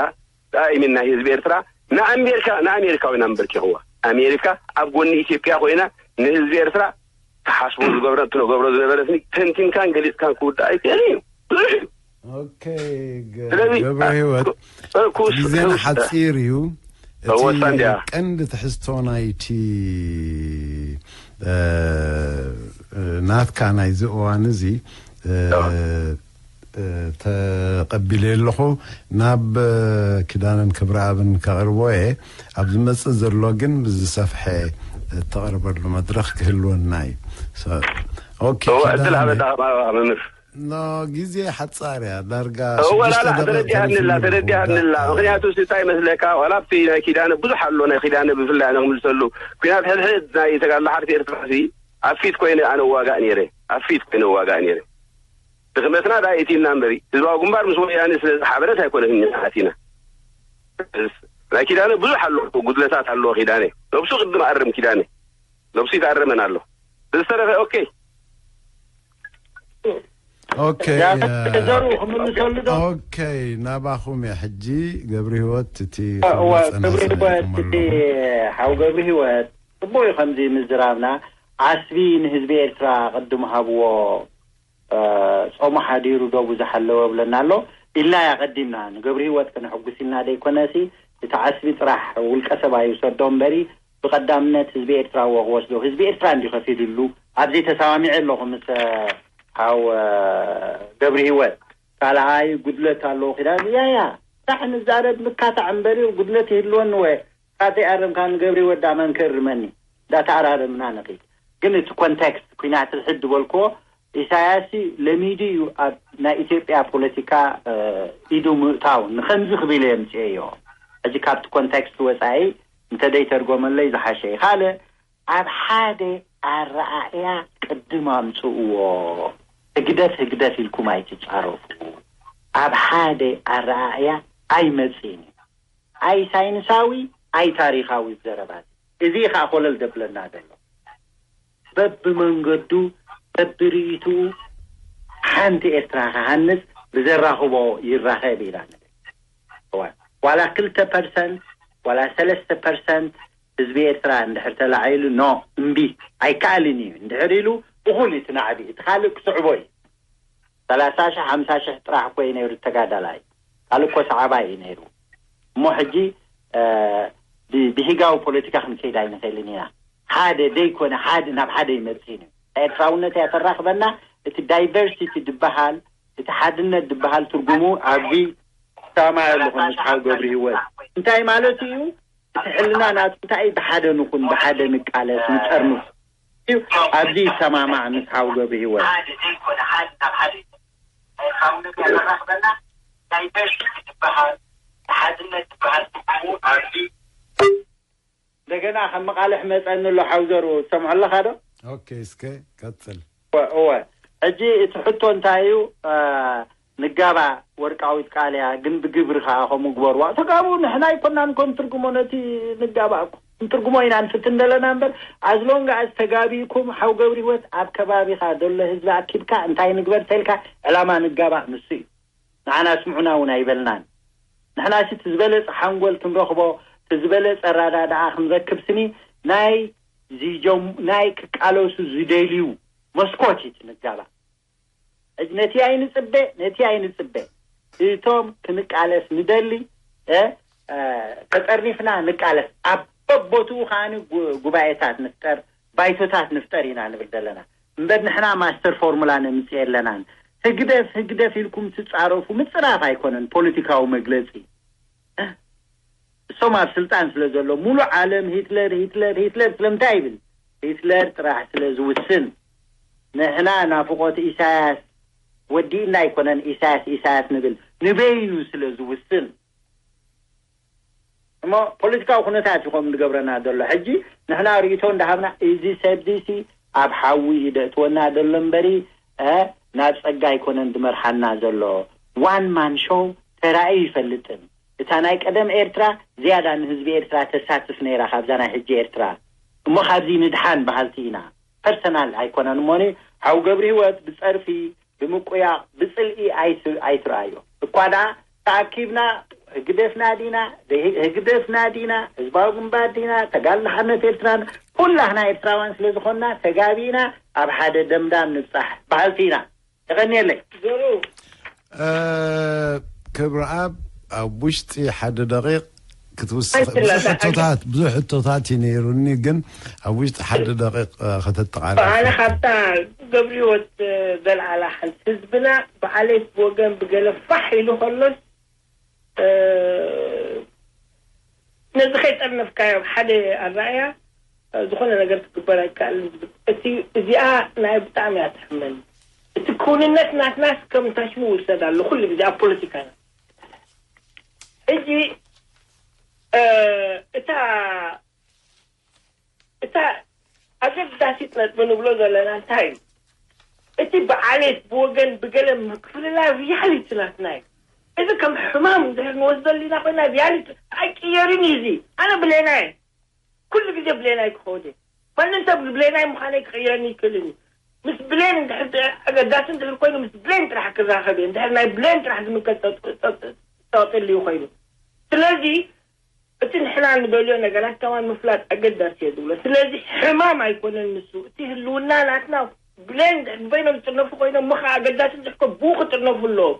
I mean ናይ ህዝቢ ኤርትራ ንኣሜሪካ ንኣሜሪካዊ ኢና ኣንበርኪኽዋ። ኣሜሪካ ኣብ ጎኒ ኢትዮጵያ ኮይና ንህዝቢ ኤርትራ ትሓስቦ ዝገብረ ትገብሮ ዝነበረትኒ ተንቲንካን ገሊጽካን ክውዳእ ኣይክእልን እዩ። ብዙሕ እዩ። ኦኬ ገ- ስለዚ ገብረ ህይወት እ- ኩስ- ግዜና ኩስ- ሓፂር እዩ። እቲ ወሳኝ ድያ? ቀንዲ ትሕዝቶ ናይቲ እ፣ እ፣ ናትካ ናይዚ እዋን እዚ እ፣ እ፣ ተቐቢለ ኣለኹ ናብ እ፣ ኪዳነን ክብረኣብን ከቕርቦ እየ። ኣብ ዝመፅእ ዘሎ ግን ብዝሰፍሐ እተቕርበሉ መድረኽ ክህልወና እዩ። ሶ- ኦኬ እወ ዕድል ኪዳነ። ሃበና መምህር። ኖ ግዜ ሓጻር እያ ዳርጋ እወ ሽዱሽተ ላላ ደቂቕ ተረዲኣንላ ትህልወኒ ተረዲኣንላ ኣለኹ። ምክንያቱ ሲ እንታይ ይመስለካ ዋላ ኣብቲ ናይ ኪዳነ ብዙሕ ኣሎ ናይ ኪዳነ ብፍላይ ኣነ ክምልሰሉ ኩናት ሕድሕድ ናይ ተጋድሎ ሓርቲ ኤርትራ ሲ ኣብ ፊት ኮይነ ኣነ ዋጋእ ነይረ ኣብ ፊት ኮይነ ዋጋእ ነይረ ድኽመትና ዳ ኢቲልና እምበሪ ህዝባዊ ግንባር ምስ ወያነ ስለ ዝሓበረት ኣይኮነትን ኣቲና ናይ ኪዳነ ብዙሕ ኣሎ ጉድለታት ኣለዎ ኪዳነ ነብሱ ቅድም ኣርም ኪዳነ ነብሱ ይተኣረመን ኣሎ ብዝተረፈ ኦኬ ኦኬ ዘሩ ክምልሰሉ ዶ ኦኬ ናባኹም እየ ሕጂ ገብሪ ህይወት እቲ እዋ ገብሪ ህይወት እቲ ሓው ገብሪ ህይወት ጽቡቅ እዩ ከምዚ ምዝራብና ዓስቢ ንህዝቢ ኤርትራ ቅድም ሃብዎ ጾሙ ሓዲሩ ዶቡ ዝሓለወ ብለና ኣሎ ኢልና እያ ቀዲምና ንገብሪ ህይወት ከነሐጉስ ኢልና ደይኮነሲ እቲ ዓስቢ ጥራሕ ውልቀ ሰብ ኣይውሰዶ እምበሪ ብቐዳምነት ህዝቢ ኤርትራ እዎ ክወስዶ ህዝቢ ኤርትራ እንዲ ከፊልሉ ኣብዚ ተሰማሚዐ ኣለኹ ምስ ሓው ገብሪ ህይወት ካልኣይ ጉድለት ኣለዎ ኪዳን ያያ ራሕ ንዛረብ ምካታዕ እምበሪ ጉድለት ይህልወኒ ወ ካብ ዘይኣረምካ ንገብሪ ወዳ መን ክእርመኒ እንዳተኣራረምና ንኺድ ግን እቲ ኮንቴክስት ኩናት ሕድ ዝበልክዎ ኢሳያስ ለሚዱ እዩ ኣብ ናይ ኢትዮጵያ ፖለቲካ ኢዱ ምእታው ንከምዚ ክብል የምፅኤዮ ሕጂ ካብቲ ኮንቴክስት ወፃኢ እንተደይተርጎመለይ ዝሓሸ እዩ ካልእ ኣብ ሓደ ኣረኣእያ ቅድም ኣምፅእዎ ህግደፍ ህግደፍ ኢልኩም ኣይትፃረፉ ኣብ ሓደ ኣረኣእያ ኣይመፅእን እዩ ኣይ ሳይንሳዊ ኣይ ታሪኻዊ ዘረባ እዚ ከዓ ኮለል ደብለና ዘሎ በብመንገዱ በብርእይትኡ ሓንቲ ኤርትራ ክሃንፅ ብዘራኽቦ ይራኸብ ኢና ንብል ዋላ ክልተ ፐርሰንት ዋላ ሰለስተ ፐርሰንት ህዝቢ ኤርትራ እንድሕር ተላዒሉ ኖ እምቢ ኣይከኣልን እዩ እንድሕር ኢሉ እኹል እዩ እቲ ናዕቢ እቲ ካልእ ክስዕቦ እዩ ሰላሳ ሽሕ ሓምሳ ሽሕ ጥራሕ እኮ እዩ ነይሩ ተጋዳላይ ካልእ እኮ ሰዓባይ እዩ ነይሩ እሞ ሕጂ ብሂጋዊ ፖለቲካ ክንከይድ ኣይንኽእልን ኢና ሓደ ደይኮነ ሓደ ናብ ሓደ ይመጽእ እዩ። ኤርትራውነት እያ ተራኽበና። እቲ ዳይቨርሲቲ ዝበሃል፣ እቲ ሓድነት ዝበሃል ትርጉሙ ኣብዚ ሰማይ ኣለኹ ምስ ሓው ገብሪ ህይወት። እንታይ ማለት እዩ? እቲ ሕልና ናቱ እንታይ እዩ? ብሓደ ንኹን፣ ብሓደ ንቃለስ፣ ንጠርንፍ እዩ። ኣብዚ ይሰማማዕ ምስ ሓው ገብሪ ህይወት። እንደገና ከም መቓልሕ መጸኒ ኣሎ ሓውዘሩ ትሰምዖ ኣለኻ ዶ? ኦኬ፣ እስከ ቀጽል። እወ፣ እወ። ሕጂ እቲ ሕቶ እንታይ እዩ? አ፣ ንጋባእ ወርቃዊት ቃል እያ፣ ግን ብግብሪ ከኣ ከምኡ ግበርዋ። ተጋቡ ንሕና ኣይኮናን ኮን ትርጉሞ ነቲ ንጋባእ እኮ። ንትርጉሞ ኢና ንፍትን ዘለና እምበር፣ ኣዝሎንጋ ኣስ ተጋቢእኩም ሓው ገብሪ ህይወት ኣብ ከባቢኻ ዘሎ ህዝቢ ኣኪብካ እንታይ ንግበር ተልካ ዕላማ ንጋባእ ንሱ እዩ። ንዓና ስምዑና እውን ኣይበልናን። ንሕና ሲ እቲ ዝበለጸ ሓንጎል ክንረኽቦ፣ እቲ ዝበለጸ ኣረዳድኣ ክንረክብ ስኒ ናይ ዝጀም-፣ ናይ ክቃለሱ ዝደልዩ መስኮት እዩ እቲ ንጋባእ። ሕጂ ነቲ ኣይንጽበ፣ ነቲ ኣይንጽበ። እቶም ክንቃለስ ንደሊ፣ እ፣ እ፣ ተጠርኒፍና ንቃለስ። ኣብ በቦትኡ ከኣ ጉ-፣ ጉባኤታት ንፍጠር፣ ባይቶታት ንፍጠር ኢና ንብል ዘለና። እምበር ንሕና ማስተር ፎርሙላ ነምጽእ የለናን። ህግደፍ፣ ህግደፍ ኢልኩም ትጻረፉ ምጽራፍ ኣይኮነን ፖለቲካዊ መግለጺ። እሶም ኣብ ስልጣን ስለ ዘሎ ሙሉእ ዓለም ሂትለር፣ ሂትለር፣ ሂትለር ስለምንታይ ይብል? ሂትለር ጥራሕ ስለ ዝውስን። ንሕና ናፍቖት ኢሳያስ ወዲእና ኣይኮነን ኢሳያስ፣ ኢሳያስ ንብል። ንበይኑ ስለ ዝውስን። እሞ ፖለቲካዊ ኩነታት እዩ ከምኡ ዝገብረና ዘሎ። ሕጂ ንሕና ርእይቶ እንዳሃብና እዚ ሰብ ዚሲ ኣብ ሓዊ እዩ ደእትወና ዘሎ እምበሪ፣ እ፣ ናብ ጸጋ ኣይኮነን ዝመርሓና ዘሎ። ዋን ማን ሾው ተራእዩ ይፈልጥን። እታ ናይ ቀደም ኤርትራ ዝያዳ ንህዝቢ ኤርትራ ተሳትፍ ነይራ ካብዛ ናይ ሕጂ ኤርትራ። እሞ ካብዚ ንድሓን በሃልቲ ኢና። ፐርሰናል ኣይኮነን እሞኒ ሓው ገብሪ ህይወት ብጸርፊ፣ ብምቁያቕ፣ ብጽልኢ ኣይት-፣ ኣይትረኣዮ። እኳ ደኣ ተኣኪብና ህግደፍና ዲና፣ ዘይ-፣ ህግደፍና ዲና፣ ህዝባዊ ግንባር ዲና፣ ተጋድሎ ሓርነት ኤርትራና፣ ኩላህና ኤርትራውያን ስለ ዝኾንና ተጋቢእና ኣብ ሓደ ደምዳም ንብጻሕ በሃልቲ ኢና። የቐንየለይ። ዞሩ። እ፣ ክብረኣብ ኣብ ውሽጢ ሓደ ደቂቕ ክትውስኽ። ኣይትላ፣ ብዙሕ ሕቶታት፣ ብዙሕ ሕቶታት እዩ ነይሩኒ፣ ግን ኣብ ውሽጢ ሓደ ደቂቕ፣ እ፣ ከተጠቓልል ኣነ ኢኻ። ካብታ ገብሪ ህይወት፣ እ፣ ዘልዓላ ሓንቲ ህዝብና ብዓሌት ብወገን ብገለ ፋሕ ኢሉ ከሎስ፣ እ፣ ነዚ ከይጠርነፍካዮ ኣብ ሓደ ኣረኣእያ፣ እ፣ ዝኾነ ነገር ክትግበር ኣይከኣልን ዝብል። እቲ፣ እዚኣ ናይ ብጣዕሚ እያ ትሕመኒ። እቲ ክውንነት ናትናስ ከም ታሽሙ ይውሰድ ኣሎ ኩሉ ግዜ ኣብ ፖለቲካና። ሕጂ፣ እ፣ እታ፣ እታ ኣገዳሲት ነጥቢ ንብሎ ዘለና እንታይ እዩ? እቲ ብዓሌት፣ ብወገን፣ ብገለ ምክፍልላ ሪያሊቲ ናትና እዩ። እዚ ከም ሕማም እንድሕር ንወስዶ ኣሊና ኮይና ሪያሊቲ ኣይቅየርን እዩ እዚ። ኣነ ብሌናይ፣ ኩሉ ግዜ ብሌናይ ክኸውን እየ። ማንም ሰብ ብሌናይ ምዃነይ ክቕይረኒ ይክእልን እዩ። ምስ ብሌን እንድሕር ኣገዳሲ እንድሕር ኮይኑ ምስ ብሌን ጥራሕ ክራኸብ እየ። እንድሕር ናይ ብሌን ጥራሕ ዝምልከት ጸጥ-፣ ጸጥ-፣ ጸቕጢ ኣልዩ ኮይኑ። ስለዚ እቲ ንሕና ንደልዮ ነገራት ከማን ምፍላጥ ኣገዳሲ እየ ዝብሎ። ስለዚ ሕማም ኣይኮነን ንሱ። እቲ ህልውና ናትና ብሌን እንድሕር በይኖም ዝጥርነፉ ኮይኖም እሞ ኸዓ ኣገዳሲ እንድሕር ኮ ብኡ ክጥርነፉ ኣለዎም።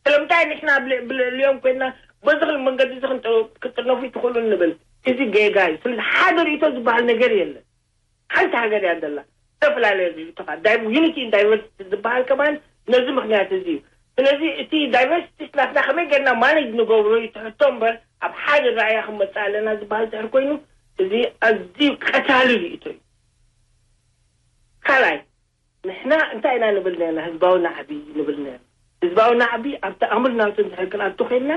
ስለምንታይ ንሕና ኣብ ልዕ-፣ ብልዕሊኦም ኮይንና በዚ ክል መንገዲ እዚ ክንጥ-፣ ክጥርነፉ ይትኽእሉ ንብል? እዚ ጌጋ እዩ። ስለዚ ሓደ ርእይቶ ዝበሃል ነገር የለን። ሓንቲ ሃገር እያ ዘላ። ዝተፈላለየ ርእይቶኻ፣ ዳይ-፣ ዩኒቲ ኢን ዳይቨርሲቲ ዝበሃል ከማን ነዚ ምኽንያት እዚ እዩ። ስለዚ እቲ ዳይቨርሲቲ ናትና ከመይ ጌርና ማኔጅ ንገብሮ እዩ እቲ ሕቶ እምበር፣ ኣብ ሓደ ራእያ ክንመጽእ ኣለና ዝበሃል ድሕር ኮይኑ፣ እዚ ኣዝዩ ቀታሊ ርእይቶ እዩ። ካልኣይ፣ ንሕና እንታይ ኢና ንብል ነርና? ህዝባዊ ናዕቢ ንብል ነርና። ህዝባዊ ናዕቢ ኣብቲ ኣምር ናቱ እንድሕር ክንኣቱ ኮይንና፣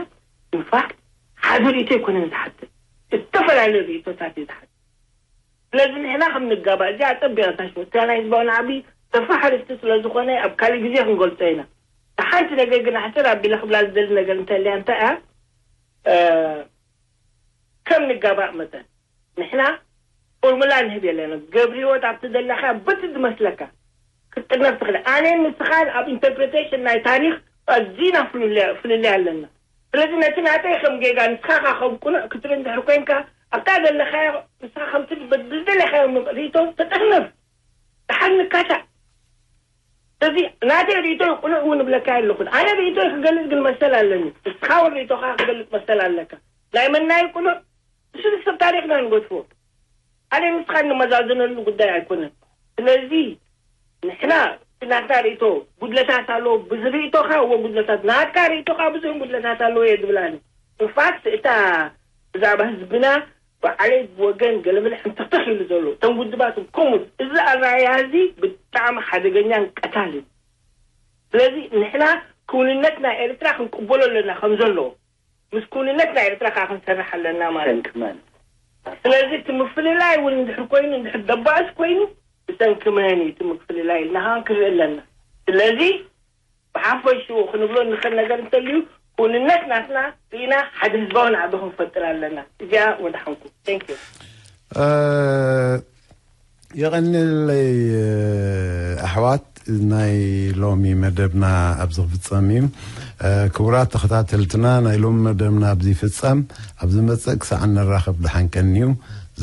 ኢንፋክት ሓደ ርእይቶ ኣይኮነን ዝሓትት፣ ዝተፈላለዩ ርእይቶታት እዩ ዝሓትት። ስለዚ ንሕና ከም ንጋባእ እዚኣ ጸቢቓ ታሽሙ፣ እታ ናይ ህዝባዊ ናዕቢ ሰፋ ሓለፍቲ ስለ ዝኾነ ኣብ ካልእ ግዜ ክንገልጾ ኢና። ሓንቲ ነገር ግን ኣሕጽር ኣቢለ ክብላ ዝደሊ ነገር እንተልያ እንታይ እያ? እ፣ ከም ንጋባእ መጠን ንሕና ፎርሙላ ንህብ የለና። ገብሪ ህይወት ኣብቲ ዘለኻ በቲ ዝመስለካ ክትጥርነፍ ትኽእል። ኣነን ንስኻን ኣብ ኢንተርፕሬቴሽን ናይ ታሪኽ ኣዚና ፍልልያ፣ ፍልልያ ኣለና። ስለዚ ነቲ ናተይ ከም ጌጋ ንስኻ ከኣ ከም ቅኑዕ ክትርኢ እንድሕር ኮይንካ ኣብታ ዘለኻዮ ንስኻ ከምቲ ዝደለኻዮ ርእይቶ ተጠርነፍ። ደሓን ንካታዕ። ስለዚ ናተይ ርእይቶ ቅኑዕ እውን እብለካ ኣለኹን። ኣነ ርእይቶ ክገልጽ ግን መሰል ኣለኒ። ንስኻ እውን ርእይቶኻ ክገልጽ መሰል ኣለካ። ናይ መናይ ቅኑዕ ንሱ ንሱ ታሪኽና ንገድፎ። ኣነ ምስኻ ንመዛዘነሉ ጉዳይ ኣይኮነን። ስለዚ ንሕና ናትና ርእቶ ጉድለታት ኣለዎ። ብዝርእቶኻ እዎ ጉድለታት ናትካ ርእቶኻ ብዙሕ ጉድለታት ኣለዎ እየ ዝብላኒ። ኢንፋክት እታ ብዛዕባ ህዝብና ብዓለይ ብወገን ገለመለ ሕንትኽትኽ ኢሉ ዘሎ እቶም ውድባት ከምኡ እዚ ኣረኣያ እዚ ብጣዕሚ ሓደገኛን ቀታልን። ስለዚ ንሕና ክውንነት ናይ ኤርትራ ክንቅበሎ ኣለና ከም ዘለዎ ምስ ክውንነት ናይ ኤርትራ ከዓ ክንሰርሕ ኣለና ማለት እዩ። ሰንክመን ስለዚ እቲ ምፍልላይ እውን እንድሕር ኮይኑ እንድሕር ደባእስ ኮይኑ ብሰንኪ መን እዩ እቲ ምፍልላይ ኢልና ከዓ ክንርኢ ኣለና። ስለዚ ብሓፈሽኡ ክንብሎ ንኽእል ነገር እንተልዩ ክውንነት ናትና ርኢና ሓደ ህዝባዊ ናዕቢ ክንፈጥር ኣለና። እዚኣ ወዳሓንኩ። Thank you። የቐንለይ ኣሕዋት፣ ናይ ሎሚ መደብና ኣብዚ ክፍጸም እዩ። ክቡራት ተኸታተልትና፣ ናይ ሎሚ መደብና ኣብዚ ይፍጸም። ኣብ ዝመጽእ ክሳዕ ንራኸብ ድሓን ቀንዩ።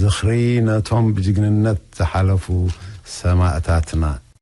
ዝኽሪ ነቶም ብጅግንነት ዝሓለፉ ሰማእታትና።